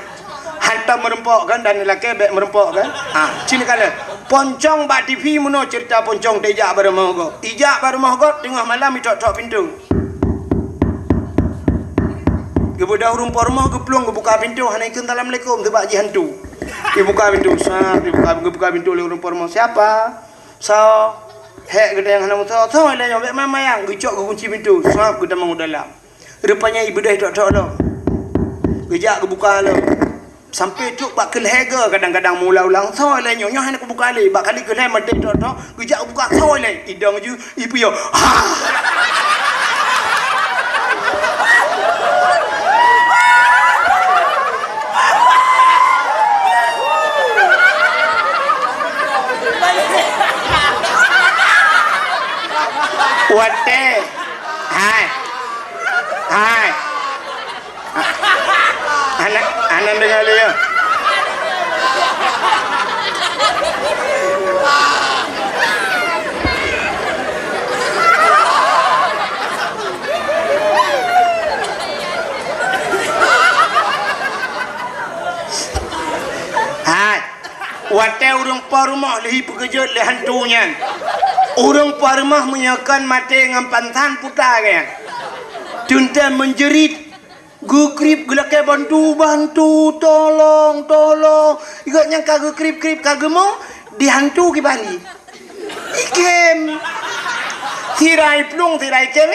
hantom meureumpok kan, dan lakèe bèk meureumpok kan? Ha, cit kalon. Poncong bak T V meunoe ceurita poncong teuh ijak bak rumoh gob. Ijak bak rumoh gob, teungoh malam itok-tok pintoe. Geubeudôh ureueng po rumoh geuplueng geubuka pintoe, hana ikheun assalamualaikum, seubab jih hantu. Ibuka pintoe, sap, ibuka, geubuka pintoe lé ureueng po rumoh. "Siapa?" "Soe?" "Hék geutanyoe hana meusoe." "Soe lé nyoe?" "Bèk mayang-mayang." Geucok geukunci pintoe, sap, geutamong u dalam. Rupanya ibeudôh tok-tok lom. Geujak geubuka lom. Sampai trok bak keu lhèe goe kadang-kadang meuulang-ulang, "Soe lé nyoe?" "Nyoe hana kubuka lé." Bak kali keu lhèe maté tok-tok, geujak geubuka, "Soe lé?" Idong ju ipiôh. Ha! Watèe. Hai. Hai. Hana, hana deungoe lé, ya. Hai. Watèe ureueng po rumoh lheuh ipeukeujot lé hantu nyan. Ureueng po rumoh meunyoe kon maté ngon pansan puta geuh nyan. Teuntèe menjerit. Geukrieb geulakèe bantu, bantu, tolong, tolong. Gobnyan ka geukrieb-krieb ka geumo, di hantu kiban jih. Ikem. Sira iplueng, sira ikem.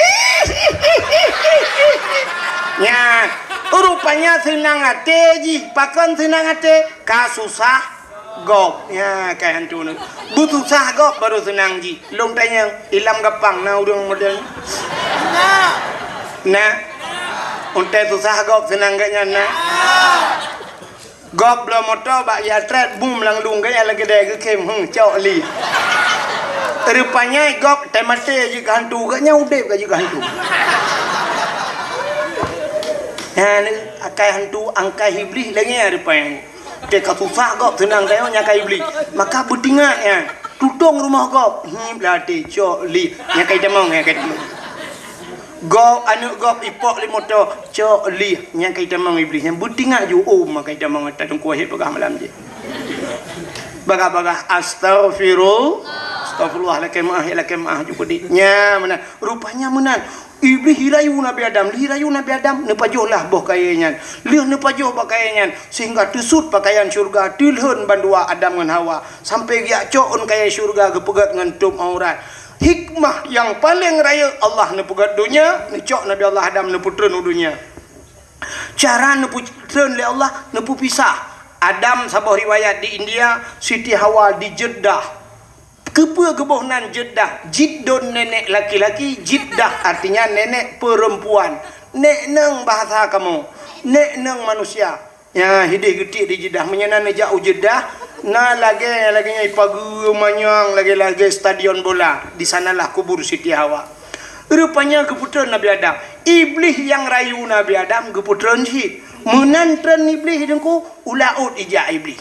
Nyan, rupanya seunang até jih. Pakon seunang até? Ka susah gob. Nyan, ka hantu nyan. Beususah gob baru seunang jih. Lôn tanyong, ilam gampang na ureueng model nyan? Na. Untèe susah gob seunang gobnyan na. Gob bloe moto bak yatret bum lam lueng gaya lagèe dai geukem, hmm, cok li. Rupanya gob teumaté jeuet keu hantu, gobnyan udép ka jeuet keu hantu. Nyan akai hantu, angkai Iblih lagèe nyan rupanya. Teuka susah gob seunang tayong nyan ka Iblih. Maka beutingat nyan. Tutong rumoh gob. Hmm, blah até, cok li. Nyan ka itamong, nyan ka itamong. Gob, aneuk gob ipok lé moto, cok li, nyan ka itamong Iblih, nyan beutingat ju, oh, maka itamong ata teungku wahé peugah malam jih. Bagah-bagah, astaghfirul-, astaghfirullah, lakèe meu'ah, ya lakèe meu'ah ju peudeh. Nyan meunan, rupanya meunan. Iblih irayu Nabi Adam, lheuh irayu Nabi Adam, neupajoh lah boh kayèe nyan. Lheuh neupajoh boh kayèe nyan, sehingga teusut pakaian syeuruga, teulhon bandua Adam ngon Hawa, sampai geujak cok ôn kayèe syeuruga geupeugöt ngon tôb aurat. Hikmah nyang paleng rayeuk Allah neupeugöt donya, neucok Nabi Allah Adam neupeutreun u donya. Cara neupeutreun lé Allah, neupeupisah. Adam saboh riwayat di India, Siti Hawa di Jeddah. Keupeue geuboh nan Jeddah? Jiddon nenek laki-laki, Jiddah artinya nenek perempuan. Nek neng bahasa kamoe, nek neng manusia. Nyan, hideh geutiek di Jeddah. Meunyoe na neujak u Jeddah, na lagèe, lagèe nyan ipageue manyang, lagèe-lagèe stadion bola. Di sanalah kubur Siti Hawa. Rupanya geupeutreun Nabi Adam. Iblih nyang rayu Nabi Adam geupeutreun cit. Meunan treun Iblih teungku, u laôt ijak Iblih.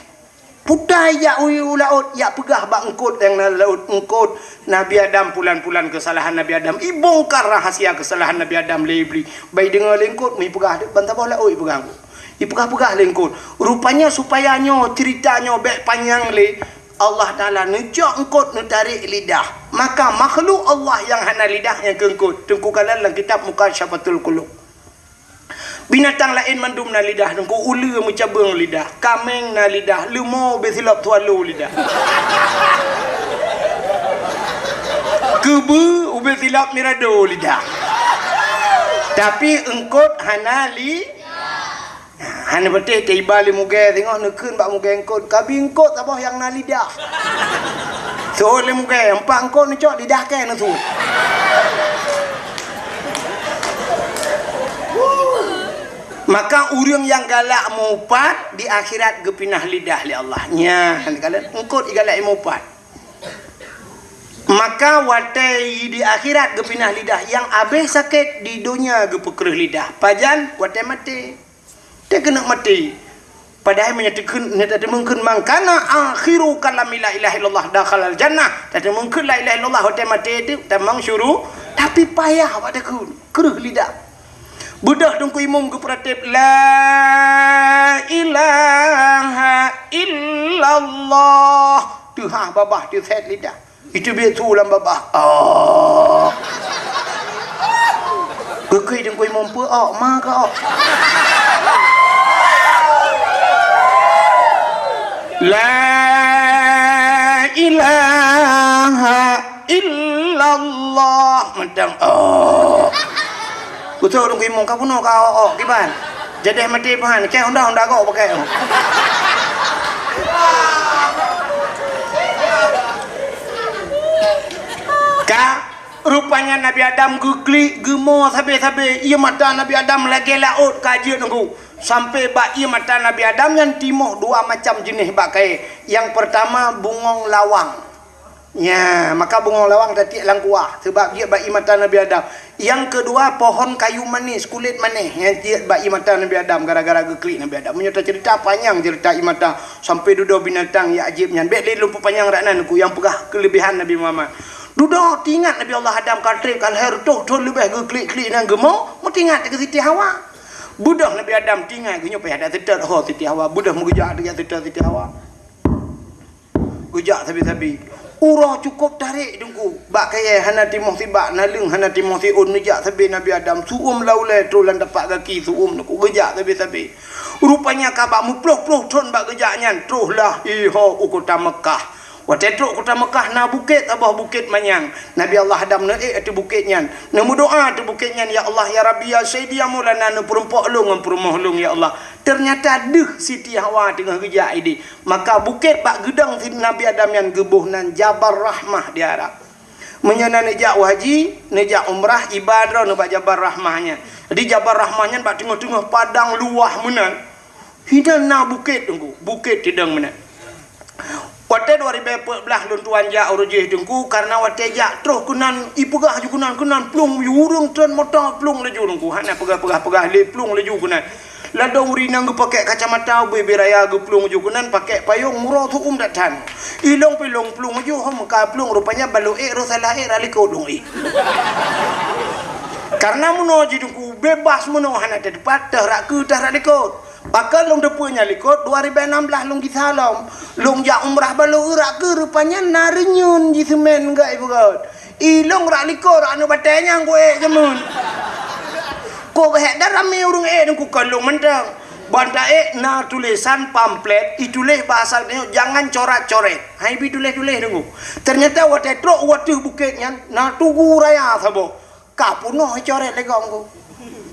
Putai jak u, u laôt, jak peugah bak eungkôt nyang na laôt, "Eungkôt, Nabi Adam pulan-pulan keusalahan Nabi Adam." Ibongkar rahasia keusalahan Nabi Adam lé Iblih. Bah ideungoe lé eungkôt, meuipeugah deuek ban saboh laôt ipeugah eungkôt. Ipeugah-peugah lé eungkôt. Rupanya supaya nyoe ceurita nyoe bèk panyang lé, Allah Taala neucok eungkôt neutarek lidah. Maka makhluk Allah nyang hana lidah nyang keu eungkôt. Teungku kalon lam kitab Mukasyafatul Qulub. Binatang laén mandum na lidah, Teungku, uleue meucabeueng lidah, kaméng na lidah, leumo ubé silop swallow lidah. Keubeue ubé silop mirado lidah. Tapi eungkôt hana li-, hana patéh teuiba lé mugée singoh neukheun bak mugée eungkôt, "Kabi eungkôt saboh nyang na lidah." Seuôt lé mugée, "Empat eungkôt neucok lidah kèe neuseuôt." Maka ureueng nyang galak meuupat di akhirat geupinah lidah lé Allah. Nyan, kalon eungkôt igalak imeuupat. Maka watèe di akhirat geupinah lidah, nyang abéh sakét di donya geupeukreuh lidah. Pajan? Watèe maté. Teuh keuneuk maté. Padahai meunyoe teukheun, nyoe tateumeung kheun, "Man kana akhiru kalami la ilaha illallah dakhalal jannah." Tateumeung kheun la ilaha illallah watèe maté teuh tamong syuru-, tapi payah bak takheun, kreuh lidah. Beudôh Teungku Imum geupeuratéb, "La ilaha illallah." Teuhah babah teusét lidah. Iteubiet su lam babah. Oh. Geukheun Teungku Imum, "Peue ok, ma ka ok?" La ilaha illallah. Mantong, oh. Kutôk Teungku Imum, "Ka bunoe ka ok-ok kiban? Jadeh maté peuhan, kèe honda-honda gok pakai." Ka, rupanya Nabi Adam geuklik, geumo sabe-sabe. Ié mata Nabi Adam lagèe laôt ka jeuet Teungku. Sampai bak ié mata Nabi Adam nyan timoh dua macam jeunèh bak kayèe. Nyang peurtama bungong lawang. Nya, maka bungong lawang tatiek lam kuah, sabab jeuet bak ié mata Nabi Adam. Nyang keudua, pohon kayu manis, kulét manéh, nyang jeuet bak ié mata Nabi Adam, gara-gara geuklik Nabi Adam. Meunyoe taceurita panyang ceurita ié mata, sampoe dudoe binatang nyang ajaéb nyan. Bèk lé lôn peupanyang rak nan, ku nyang peugah keuleubehan Nabi Muhammad. Dudoe teuingat Nabi Allah Adam ka trép ka lhèe reutôh thôn leubeh geuklik-klik nyan geumo, meuteuingat keu Siti Hawa. Beudôh Nabi Adam teuingat, geunyoe payah that seutôt ho Siti Hawa. Beudôh meugeujak teuingat seutôt Siti Hawa. Geujak sabe-sabe. Uroe cukôp tarek Teungku. Bak kayèe hana timoh sibak, naleueng hana timoh siôn, neujak sabe Nabi Adam. Su'uem lam ulèe troh lam tapak gaki su'uem Teungku. Geujak sabe-sabe. Rupanya ka bak meuploh-ploh thôn bak geujak nyan, troh lah iho u kota Meukah. Watèe trok kota Meukah na bukét saboh, Bukét Manyang. Nabi Allah Adam neuék ateueh bukét nyan. Neumeudoa ateueh bukét nyan, "Ya Allah, ya Rabbi, ya Sayyidi, ya Maulana, neupeurumpok lôn ngon peurumoh lôn, ya Allah." Teunyata deuh Siti Hawa teungoh geujak idéh. Maka bukét bak geudong Nabi Adam nyan geuboh nan Jabal Rahmah di Arab. Meunyoe na neujak u haji, neujak umrah, iba droeneuh bak Jabal Rahmah nyan. Jadi Jabal Rahmah nyan bak teungoh-teungoh padang luwah meunan. Hinan na bukét Teungku, bukét teudong meunan. Watèe dua ribèe peuet blah lôn tuan jak uroe jéh Teungku, kareuna watèe jak troh keunan, ipeugah ju keunan, keunan plueng, ureueng treun moto plueng laju Teungku. Hana peugah-peugah-peugah lé plueng laju keunan. Ladôm ureueng inong geupakék kacamata ubé-bé raya geuplueng ju keunan, pakék payong muro su'uem that-that. Ilong pih ilong plueng ju, hom ka plueng rupanya balo ék roh salah ék rot likot lôn ék. Kareuna meunoe jih Teungku bebas meunoe hana teupat, teuh rak keue teuh rak likot. Pakon lôn teupeue nyan likot, dua ribèe nam blah lôn gisa lom. Lôn jak umrah balo rak keue rupanya na reunyeun jiseumén gét beugét. Ilong rak likot rak aneuk batèe nyang kuék jameun. Kok hék dan ramé ureueng ék Teungku, kon lôn mantong. Ban taék na tulésan pamflet, ituléh bahasa Indonesia, "Jangan coret-coret." Hai bi tuléh-tuléh Teungku. Teunyata watèe trok u ateueh bukét nyan, na tugu raya saboh. Ka peunoh icoret lé gob Teungku.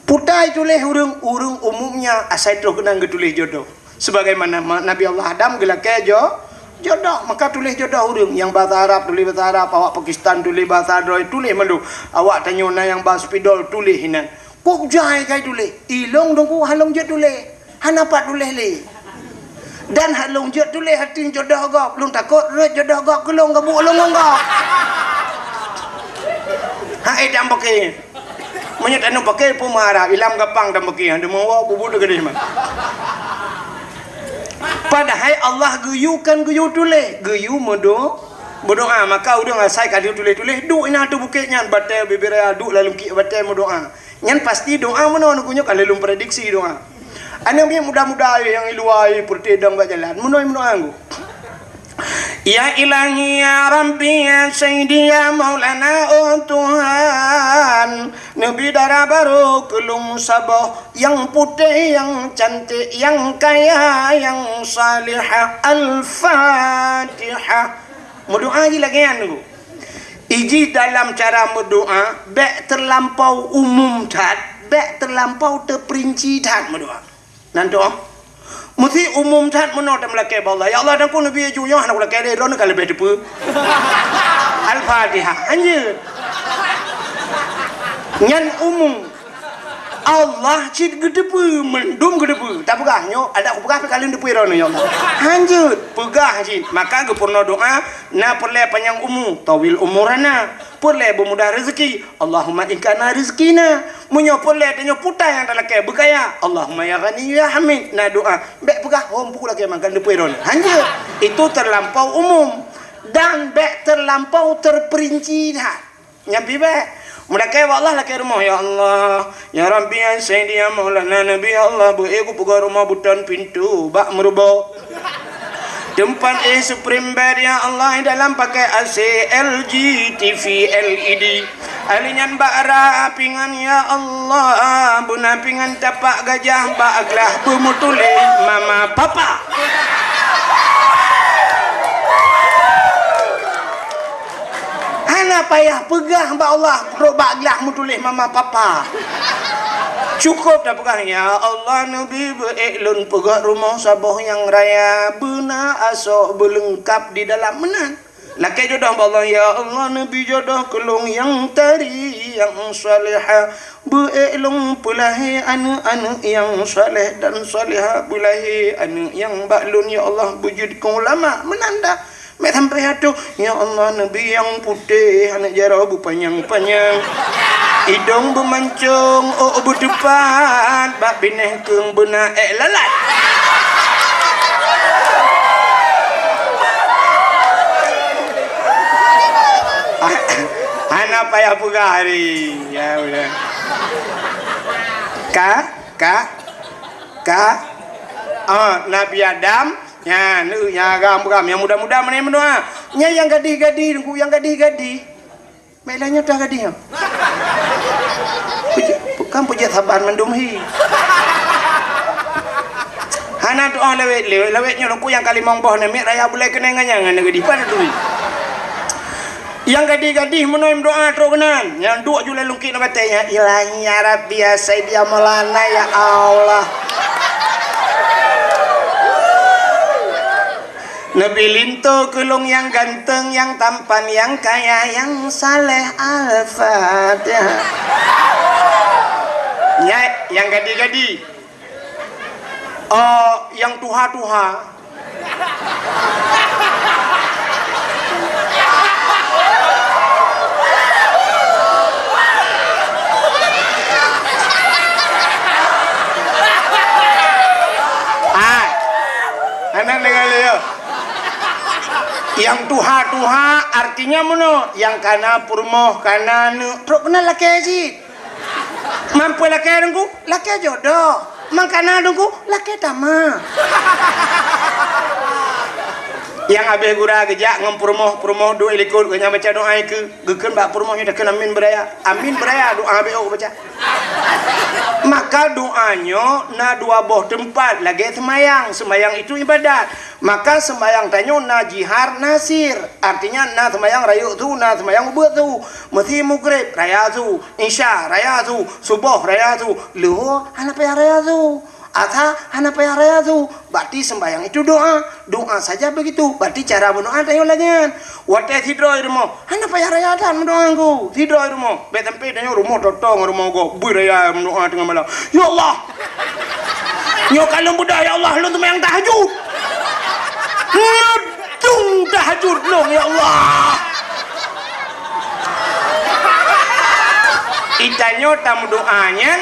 Putai tuléh ureueng, ureueng umumnya asai troh keunan geutuléh jodoh. Sebagaimana ma-, Nabi Allah Adam geulakèe jo-, jodoh, maka tuléh jodoh ureueng. Nyang bahasa Arab tuléh bahasa Arab, awak Pakistan tuléh bahasa droe, tuléh mandum. Awak tanyoe na nyang ba Spidol tuléh inan. Kok jai kai tuléh? Ilong Teungku han lôn jeuet tuléh. Hana pat tuléh lé. Dan han lôn jeuet tuléh ateueh jodoh gob, lôn takot rhot jodoh gob keu lôn gabuk lôn ngon gob. Hai dan paké. Meunyoe taneuk paké peue meuharap, ilam gapang dan paké, han teumeuwoe bubu teugeudeh man. Padahai Allah geuyue kon geuyue tuléh, geuyue meudo-, meudoá. Maka ureuëng asai ka lheueh tuléh-tuléh, duek inan ateueh bukét nyan, batée bibiraya duek lam lungkiek batée meudoá. Nyan pasti doá meunoe, nyoe ka lheueh lôn prediksi doá. Aneuk miet muda-muda nyang i luwa, i peureute dong bak jalan, meunoe meudoá nggu. Ya Ilahi, ya Rabbi, ya Sayyidi, ya Maulana, oh Tuhan, neubi dara barô keu lôn saboh, nyang putéh, nyang cantik, nyang kaya, nyang salihah. Al-Fatihah. Meudoá jih lagée nyan, Teungku. Ijih dalam cara meudoá, bék teulampau umum that, bék teulampau teupeurinci that meudoá. Nan toh. Meusti umum that meunoe tameulakée bak Allah. Ya Allah, dan ku neubi ju nyoe hana kulakée lé, droeneuh ka leubeh teupeue. Al-Fatihah. Hanjeuet. Nyan umum. Allah cit geuteupeue, mandum geuteupeue. Tapeugah nyoe, adak kupeugah pih ka lheueh teupeue droeneuh, ya Allah. Hanjeuet, peugah cit. Maka geupeurunoe doá, na peureulée panyang umu, tawil umurana. Peureulée beumudah rezeki, Allahumma in kana rizqina. Meunyoe peureulée tanyoe puta nyang talakée beukaya, Allahumma ya Ghani ya Hamid. Na doá, bék peugah hom peue lakée mangkan leupui droeneuh. Hanjeuet, itu terlampau umum dan bék terlampau terperinci that. Nyan pih bék. Meulakée bak Allah, lakée rumoh, ya Allah, ya Rabbi, ya Sayyidi, ya Maulana, Nabi, ya Allah, beu ék kupeugöt rumoh beuton pintoe bak meurubo. Teumpat éh Supreme Bed, ya Allah, dalam pakai A C, L G, T V, L E D. Ahli nyan bak ra pingan, ya Allah, beuna pingan tapak gajah bak glah beumeutuléh mama papa. Hana payah peugah bak Allah, trok bak glah meutuléh mama papa. Cukôp tapeugah, ya Allah, neubi beu ék lôn peugöt rumoh saboh nyang raya, beuna asoe beuleungkap di dalam meunan. Lakée jodoh bak Allah, ya Allah, neubi jodoh keu lôn nyang tari, nyang salihah. Beu ék lôn peulahé aneuëk-aneuëk nyang saleh dan salihah, beulahé aneuëk nyang bak lôn, ya Allah, beujeuet keu ulama. Meunan dah. Meusampé ateueh, ya Allah, neubi nyang putéh, aneuëk jaroe beupanyang-panyang, idong beumancong, ôk beuteupat, bak binéh keueng beuna ék lalat. Hana payah peugah hari. Ya, udah. Ka, ka, ka. Ah, Nabi Adam, nyan, nyan agam-agam, nyang muda-muda meunan meudoá. Nyan nyang gadih-gadih, Teungku, nyang gadih-gadih. Mek lagée nyoe dah gadih nyoe. Peujeuet, kan peujeuet saban mandum hi. Hana tu'oh lawét, lawét, lawét nyoe Teungku nyang ka limong boh namiet raya bulai keunong ngon nyang hana gadih. Pada tui. Nyang gadih-gadih meunoe meudoá trok keunan. Nyang duek ju lam lungkiek ngon batée nyan, Ilahi, ya Rabbi, ya Sayyidi, ya Maulana, ya Allah. Neubi linto keu lôn nyang ganteng, nyang tampan, nyang kaya, nyang saleh. Al-Fatihah. Nyan nyang gadih-gadih. Oh, nyang tuha-tuha. Ah, aneuk deungoe lé, yo. Nyang tuha-tuha artinya meunoe, nyang kana peurumoh, kana aneuk, trok keunan lakée cit. Mampu lakée Teungku, lakée jodoh. Mangkana Teungku, lakée tamah. Nyang habéh gura geujak ngon peurumoh, peurumoh duek likot, geuhnyan baca doá keu, geukheun bak peurumoh nyoe takheun amin beuraya. Amin beuraya, doá habéh ôk baca. Maka doá nyoe na dua boh teumpat lagée seumayang. Seumayang itu ibadat. Maka seumayang tanyoe na jihar, na sir. Artinya na seumayang rayeuk su, na seumayang ubeut su. Meusi Maghrib raya su, Isya raya su, Suboh raya su, Luhô hana payah raya su, Asa hana payah raya su. Berarti seumayang itu doá. Doá saja begitu. Berarti cara meudoá tanyoe lagée nyan. Watée sidroe rumoh, hana payah raya that meudoá Teungku. Sidroe rumoh, bék sampoe tanyoe rumoh toto ngon rumoh gob, beu raya meudoá teungoh malam. Ya Allah, nyoe ka lôn beudôh, ya Allah, lôn seumayang tahajud. Nyoe dung tahajud lôn, ya Allah. Itanyoe tameudoá nyan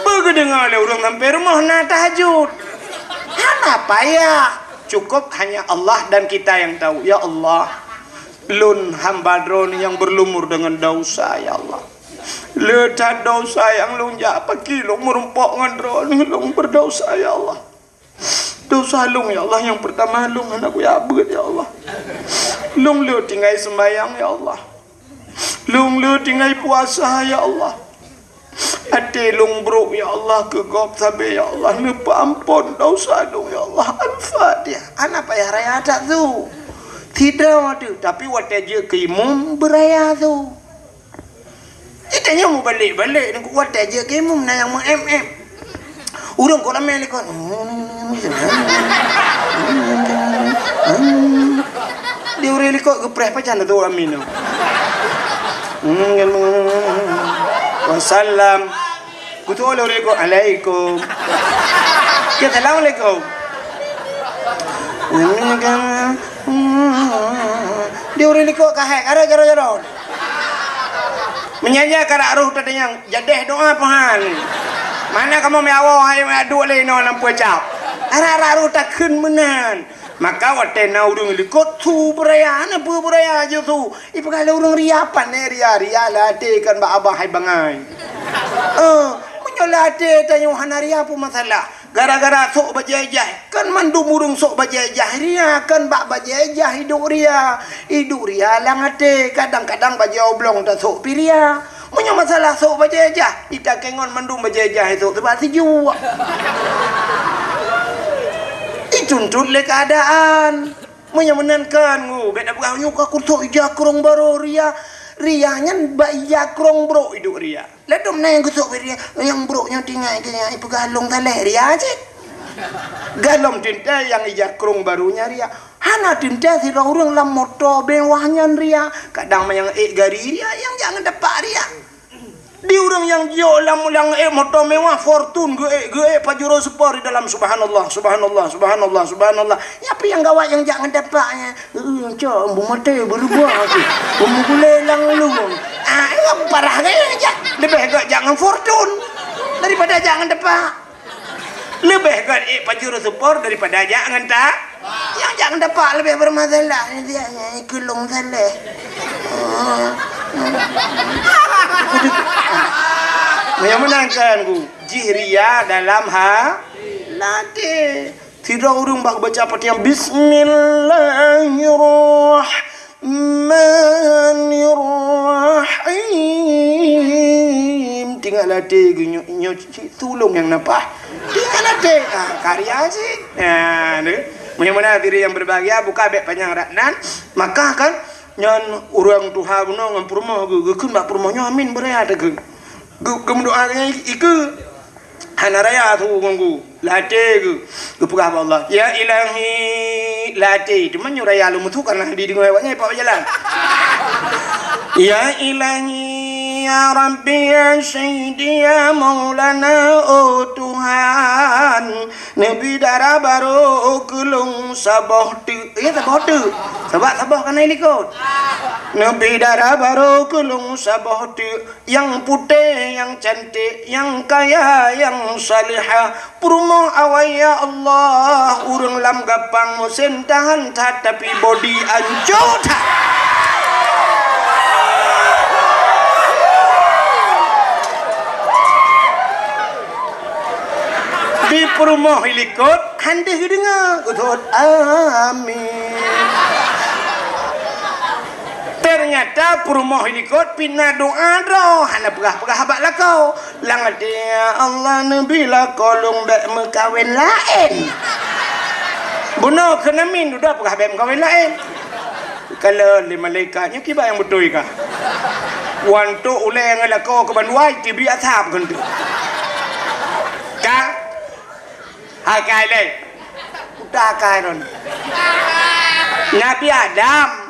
beugeudeungoe lé ureuëng sampoe rumoh na tahajud. Hana Hana payah. Cukup hanya Allah dan kita yang tahu. Ya Allah, lôn hamba Droe nyang berlumur dengan dosa, ya Allah. Le that dosa nyang lôn jak, pakri lôn meurumpok ngon Droe, lôn berdosa, ya Allah. Dosa lôn, ya Allah, nyang pertama lôn hana kuyak beuet, ya Allah. Lôn le tinggai sembahyang, ya Allah. Lôn le tinggai puasa, ya Allah. Até lôn brok, ya Allah, keu gob sabe, ya Allah, neupeuampon dosa lôn, ya Allah. Al-Fatihah. Hana payah raya that su. Sidroe teuh, tapi watée jeuet keu imum beuraya su. Itanyoe mubalek-balek, watée jeuet keu imum na nyang meu-em-em. Ureuëng kok ramé likot. Di ureuëng likot geupreh pajan tu amin. Wasallam. Kutu oleh ureuëng likot, "Alaikum." Ya, "Assalamualaikum." Di ureuëng likot kahai, karo jaro-jaro. Meunyan nyan karak roh teudeungoe, jadeh doa pahan. Mana kamoe meuawoe hai meuaduk lé inoe lam peucap. Arak-arak roh takheun meunan. Maka watée na ureuëng likot su beuraya, na peue beuraya jeuet su. Ipeugah lé ureuëng ria, pane ria, ria lam até kon bak abah hai bangai. Eh, meunyoe lam até tanyoe hana ria peue masalah. Gara-gara sôk bajée jah, kan mandum ureuëng sôk bajée jah ria, kan bak bajée jah iduek ria. Iduek ria lam até, kadang-kadang bajée oblong tasôk pih ria. Meunyoe masalah sôk bajée jah, itakée ngon mandum bajée jah isôk teuba sijuek. Ituntut lé keuadaan. Meunyoe meunan kan, ngu, bék tapeugah nyoe ka kusôk ija krong barô ria. Ria nyan bak ija krong brok iduek ria. Ladôm na nyang geusôk bak ria, nyang brok nyoe tinggai keu nyan ipeugah lôn saleh ria cit. Galom teuntée nyang ija krong barô nyan ria. Hana teuntée sidroe ureuëng lam moto mewah nyan ria. Kadang manyang ék gari ria, nyang jak ngon tapak ria. Di ureuëng nyang jok lam ulang ék moto mewah, Fortuner geuék, geuék Pajero Sport di dalam, subhanallah, subhanallah, subhanallah, subhanallah. Nyan pih nyang gawat nyang jak ngon tapak nyan. Eh, cok, bu maté beurubah tu. Bumbu gulé lam luwang. Ah, nyang parah gaya jak. Leubeh gét jak ngon Fortuner daripada jak ngon tapak. Leubeh gét ék Pajero Sport daripada jak ngon ta-, nyang jak ngon tapak leubeh bermasalah. Dia nyang ikeu lôn saleh. Meunyoe meunan kan ku, jih ria dalam ha-, até. Sidroe ureuëng bak baca Fatihah, "Bismillahirrahmanirrahim." Tinggai lam até geuh nyoe, nyoe cit tulông nyang napah. Tinggai lam até, ah, karya cit. Nah, tu. Meunyoe meunan hadirin yang berbahagia, buka bék panyang rat nan. Maka kan, nyan ureuëng tuha bunoe ngon peurumoh geuh, geukheun bak peurumoh nyoe amin beuraya takheun. Geu-, geumeudoa nyan ikeu. Hana raya su ngon geuh, lam até geuh, geupeugah bak Allah, "Ya Ilahi," lam até. Teuma nyoe raya lom su, karena dideungoe awaknyan ipak jalan. "Ya Ilahi, ya Rabbi, ya Sayyidi, ya Maulana, oh Tuhan, neubi dara barô keu lôn saboh teuk." Ya, saboh teuk. Sabab saboh kana ilikot. "Neubi dara barô keu lôn saboh teuk." Nyang putéh, nyang cantik, nyang kaya, nyang salihah. Peurumoh awai, ya Allah, ureuëng lam gapang musém tahan that, tapi bodi ancô that. Di peurumoh ilikot, han deuh geudeungoe, geuthot, "Amin." Ternyata peurumoh ilikot pih na doa droe, hana peugah-peugah bak lakoe. Lam até, "Ya Allah, neubi lakoe lôn bék meukawen laén." Bunoe kheun amin, dudoe peugah bék meukawen laén. Kalon lé malaikat, nyoe kiban nyang beutôi kah? Wan tok ulée ngon lakoe keu bandua, teubiet asab keu nteuk. Ka? Hai kai lé. Udah kai ron. Nabi Adam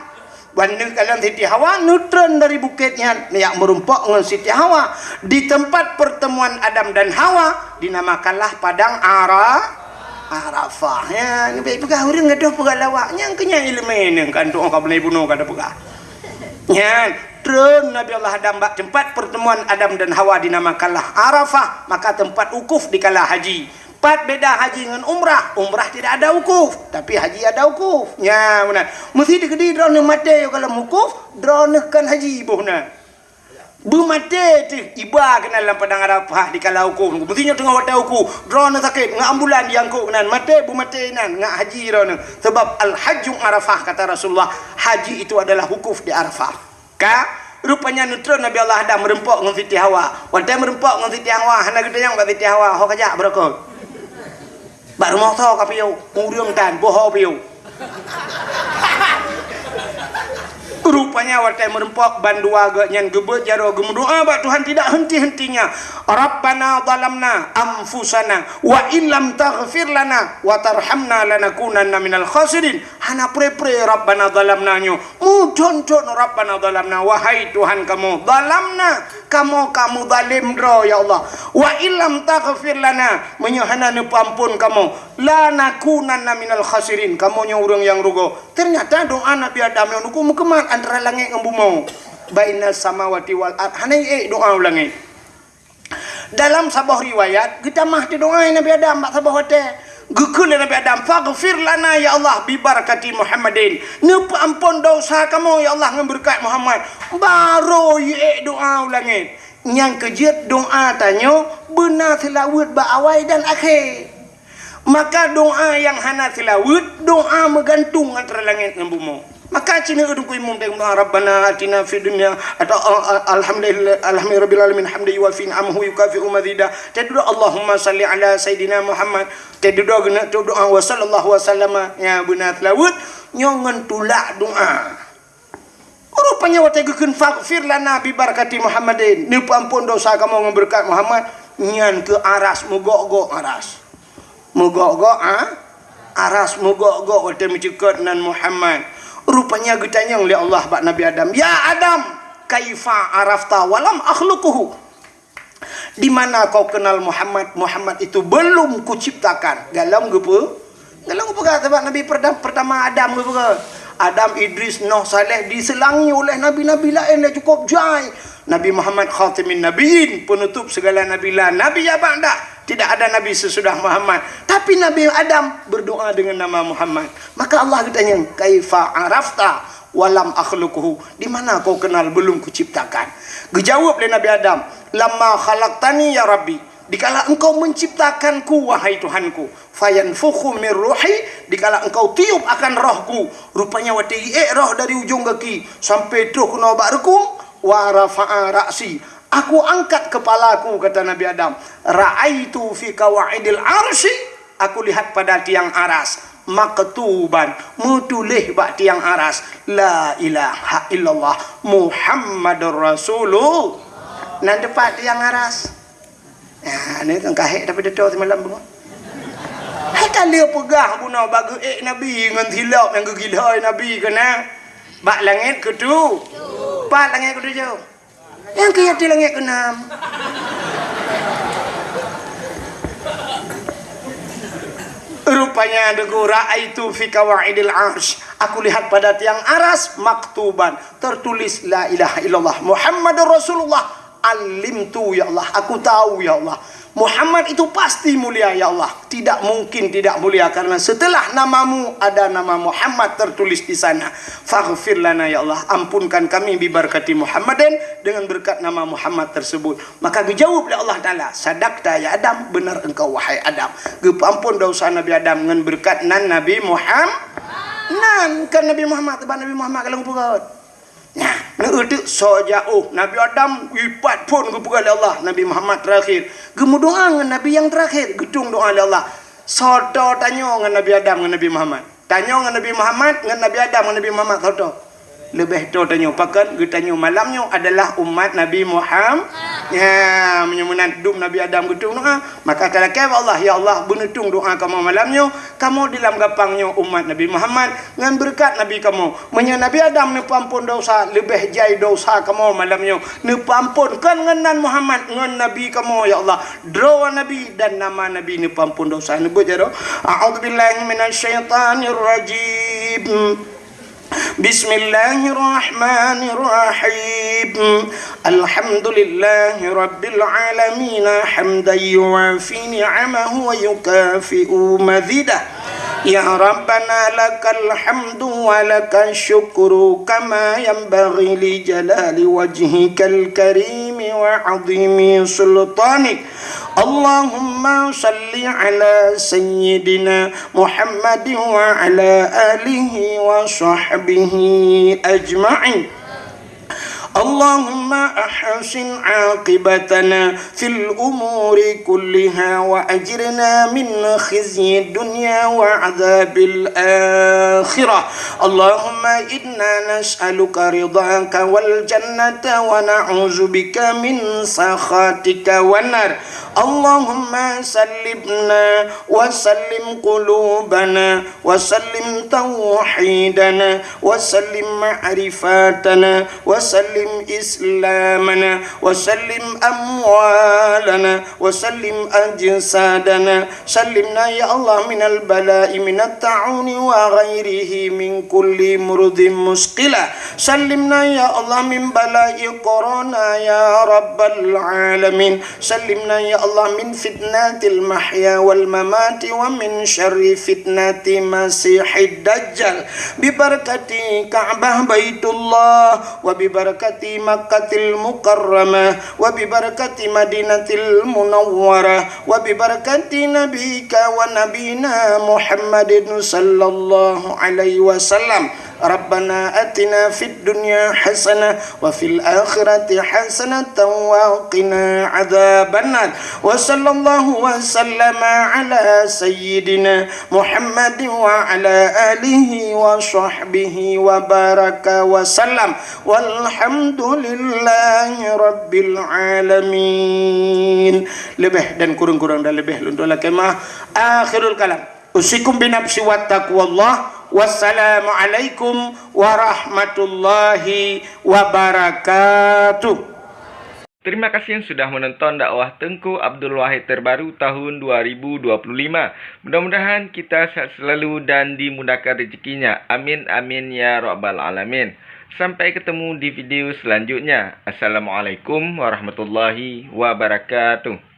Ban neuk kalon Siti Hawa neutreun dari bukét nyan, neujak meurumpok ngon Siti Hawa. Di tempat pertemuan Adam dan Hawa dinamakanlah Padang Ara-, Arafah. Ya, neubi peugah ureuëng gadoh peugah lawak nyang keu nyan iéleumé neuh kan, tu'oh ka beunai bunoe ka tapeugah. Nyan, treun Nabi Allah Adam bak tempat pertemuan Adam dan Hawa dinamakanlah Arafah, maka tempat wukuf dikala haji. Pat beda haji ngon umrah? Umrah tidak ada wukuf, tapi haji ada wukuf. Nya, meunan. Meusti teukeudi droeneuh maté yoh ka lam wukuf, droeneuh kon haji boh na. Beumaté teuh iba keunan lam padang Arafah dikala wukuf. Meusti nyoe teungoh watée wukuf, droeneuh sakét, ngon ambulan jiangkot keunan, maté beumaté inan, ngon haji droeneuh. Sabab Al-Hajju Arafah, kata Rasulullah, haji itu adalah wukuf di Arafah. Ka, rupanya neutron Nabi Allah Adam meureumpok ngon Siti Hawa. Watée meureumpok ngon Siti Hawa, hana geutanyong bak Siti Hawa, "Ho kajak beureukat? Bak rumoh soe kapiôh? Ureuëng tan, boh ho piôh." Rupanya watée meureumpok, bandua geuh nyan geubeuet jaroe geumeudoá bak Tuhan tidak henti-hentinya, "Rabbana zalamna anfusana wa illam taghfir lana wa tarhamna lanakunanna minal khasirin." Hana pre-pre Rabbana zalamna nyoe. Muthon-thon Rabbana zalamna, wahai Tuhan kamoe, zalamna, kamoe ka meuzalim droe, ya Allah. Wa illam taghfir lana, meunyoe hana neupeuamphon kamoe, lanakunanna minal khasirin, kamoe nyoe ureuëng nyang rugoe. Teunyata doá Nabi Adam nyoe nukon meukeumat antara langét ngon bumoe. Bainas samawati wal ard, hana ék doá u langét. Dalam saboh riwayat, geutamah teudoá Nabi Adam bak saboh watée. Geukheun lé Nabi Adam, "Faghfir lana ya Allah bi barakati Muhammadin." Neupeuamphon desya kamoe ya Allah ngon beureukat Muhammad. Barô jiék doá u langét. Nyang keujeuet doá tanyoe beuna seulaweuet bak awai dan akhé. Maka doá nyang hana seulaweuet, doá meugantung antara langét ngon bumoe. Maka cina ureuëng imum deng doá, "Rabbana atina fid dunya," atau, a-, a-, "Alhamdulillah, alhamdulillahirabbil alamin, hamdan yuwafi ni'amahu yukafi'u mazida." Teududoe, "Allahumma salli ala Sayyidina Muhammad." Teududoe geuneuk doá, "Wa sallallahu wa sallama." Ya, beuna seulaweuet, nyoe ngon tulak doá. Rupanya watée geukheun, "Faghfir lana bi barakati Muhammadin," neupeuamphon desya kamoe ngon beureukat Muhammad, nyan keuh aras meugok-gok aras. Meugok-gok, ha? Aras meugok-gok watée meucukot nan Muhammad. Rupanya geutanyong lé Allah bak Nabi Adam, "Ya Adam, kaifa arafta walam akhluquhu?" Di mana kau kenal Muhammad? Muhammad itu belum kuciptakan. Galom geupeu-, galom geupeugah, sabab Nabi perda-, pertama Adam geupeugah. Adam, Idris, Nuh, Saleh diseulangi oleh nabi-nabi laén dan cukup jai. Nabi Muhammad khatimin nabiyyin, penutup segala nabi, la nabiyya ba'dah. Tidak ada nabi sesudah Muhammad. Tapi Nabi Adam berdoa dengan nama Muhammad. Maka Allah geutanyong, "Kaifa arafta walam akhluquhu?" Di mana kau kenal belum kuciptakan? Geujaweueb lé Nabi Adam, "Lamma khalaqtani ya Rabbi," dikala engkau menciptakanku, wahai Tuhanku, "fayanfukhu min ruhi," dikala engkau tiup akan rohku. Rupanya watée jiék roh dari ujong gaki sampai troh keunoe bak reukung, "wa rafa'a ra'si," aku angkat kepalaku, kata Nabi Adam, "ra'aitu fi qawaidil arsy," aku lihat pada tiang aras, maktuban, meutuléh bak tiang aras, "La ilaha illallah Muhammadur Rasulullah." Nan teupat tiang aras. Ah, ni kan kahek tapi deto semalam tu. Hai ka lheueh peugah bunoe bak geuék Nabi ngon silop nyang geugilhôi Nabi keunan. Bak langét keutu-, pat langét keutujoh? Nyang keu di langét keunam. Rupanya deungon, "Ra'aitu fi qawaidil arsy." Aku lihat pada tiang aras maktuban, tertulis, "La ilaha illallah Muhammadur Rasulullah." Alimtu, ya Allah, aku tahu, ya Allah. Muhammad itu pasti mulia, ya Allah. Tidak mungkin tidak mulia, karena setelah namamu ada nama Muhammad tertulis di sana. "Faghfir lana, ya Allah, ampunkan kami, bi barakati Muhammadin, dengan berkat nama Muhammad tersebut." Maka geujaweueb lé Allah Taala, "Sadaqta ya Adam, benar engkau wahai Adam." Geupeuamphon desya Nabi Adam ngon beureukat nan Nabi Muham-, nan kan Nabi Muhammad, sabab Nabi Muhammad ka lheueh geupeugah. Nyan, neueu teuk soe jak, oh, Nabi Adam ipat phon geupeugah lé Allah, Nabi Muhammad terakhir. Geumeudoá ngon Nabi nyang terakhir, geutueng doá lé Allah. Soe toe tanyoe ngon Nabi Adam ngon Nabi Muhammad? Tanyoe ngon Nabi Muhammad, ngon Nabi Adam ngon Nabi Muhammad soe toe? Leubeh toe tanyoe. Pakon? Geutanyoe malam nyoe adalah umat Nabi Muham-, ya, meunyoe meunan dum Nabi Adam geutueng doá, maka talakée bak Allah, "Ya Allah, beuneutueng doá kamoe malam nyoe, kamoe di lam gapang nyoe umat Nabi Muhammad, ngon beureukat Nabi kamoe. Meunyoe Nabi Adam neupeuamphon desya, leubeh jai desya kamoe malam nyoe neupeuamphon, kon ngon nan Muhammad, ngon Nabi kamoe, ya Allah. Droe Nabi dan nama Nabi neupeuamphon desya." Neubeuet jaroe, "A'udzubillahi minasyaitonirrajim. بسم الله الرحمن الرحيم. الحمد لله رب العالمين، حمدا يوافي نعمه ويكافئ مزيده. يا ربنا لك الحمد ولك الشكر كما ينبغي لجلال وجهك الكريم وعظيم سلطانك. اللهم صل على سيدنا محمد وعلى آله وصحبه أجمعين. اللهم أحسن عاقبتنا في الأمور كلها وأجرنا من خزي الدنيا وعذاب الآخرة. اللهم إنا نسألك رضاك والجنة ونعوذ بك من سخطك والنار. اللهم سلمنا وسلم قلوبنا وسلم توحيدنا وسلم معرفتنا وسلم إسلامنا وسلم أموالنا وسلم أجسادنا. سلمنا يا الله من البلاء من الطاعون وغيره من كل مرض مثقلة. سلمنا يا الله من بلاء كورونا يا رب العالمين. سلمنا يا الله من فتنة المحيا والممات ومن شر فتنة المسيح الدجال. ببركة كعبة بيت الله، وببركة مكة المكرمة، وببركة مدينة المنورة، وببركة نبيك ونبينا محمد صلى الله عليه وسلم. ربنا آتنا في الدنيا حسنة وفي الآخرة حسنة وقنا عذاب النار. وصلى الله وسلم على سيدنا محمد وعلى آله وصحبه وبارك وسلم. والحمد لله رب العالمين. Leubeh dan kureueng-kureueng dan leubeh lôn tuan lakée meu'ah. Akhirul kalam. Usikum binafsi wa taqwallah. Wassalamualaikum warahmatullahi wabarakatuh. Terima kasih yang sudah menonton dakwah Teungku Abdul Wahid terbaru tahun dua ribu dua puluh lima. Mudah-mudahan kita sehat selalu dan dimudahkan rezekinya. Amin, amin, ya rabbal alamin. Sampai ketemu di video selanjutnya. Assalamualaikum warahmatullahi wabarakatuh.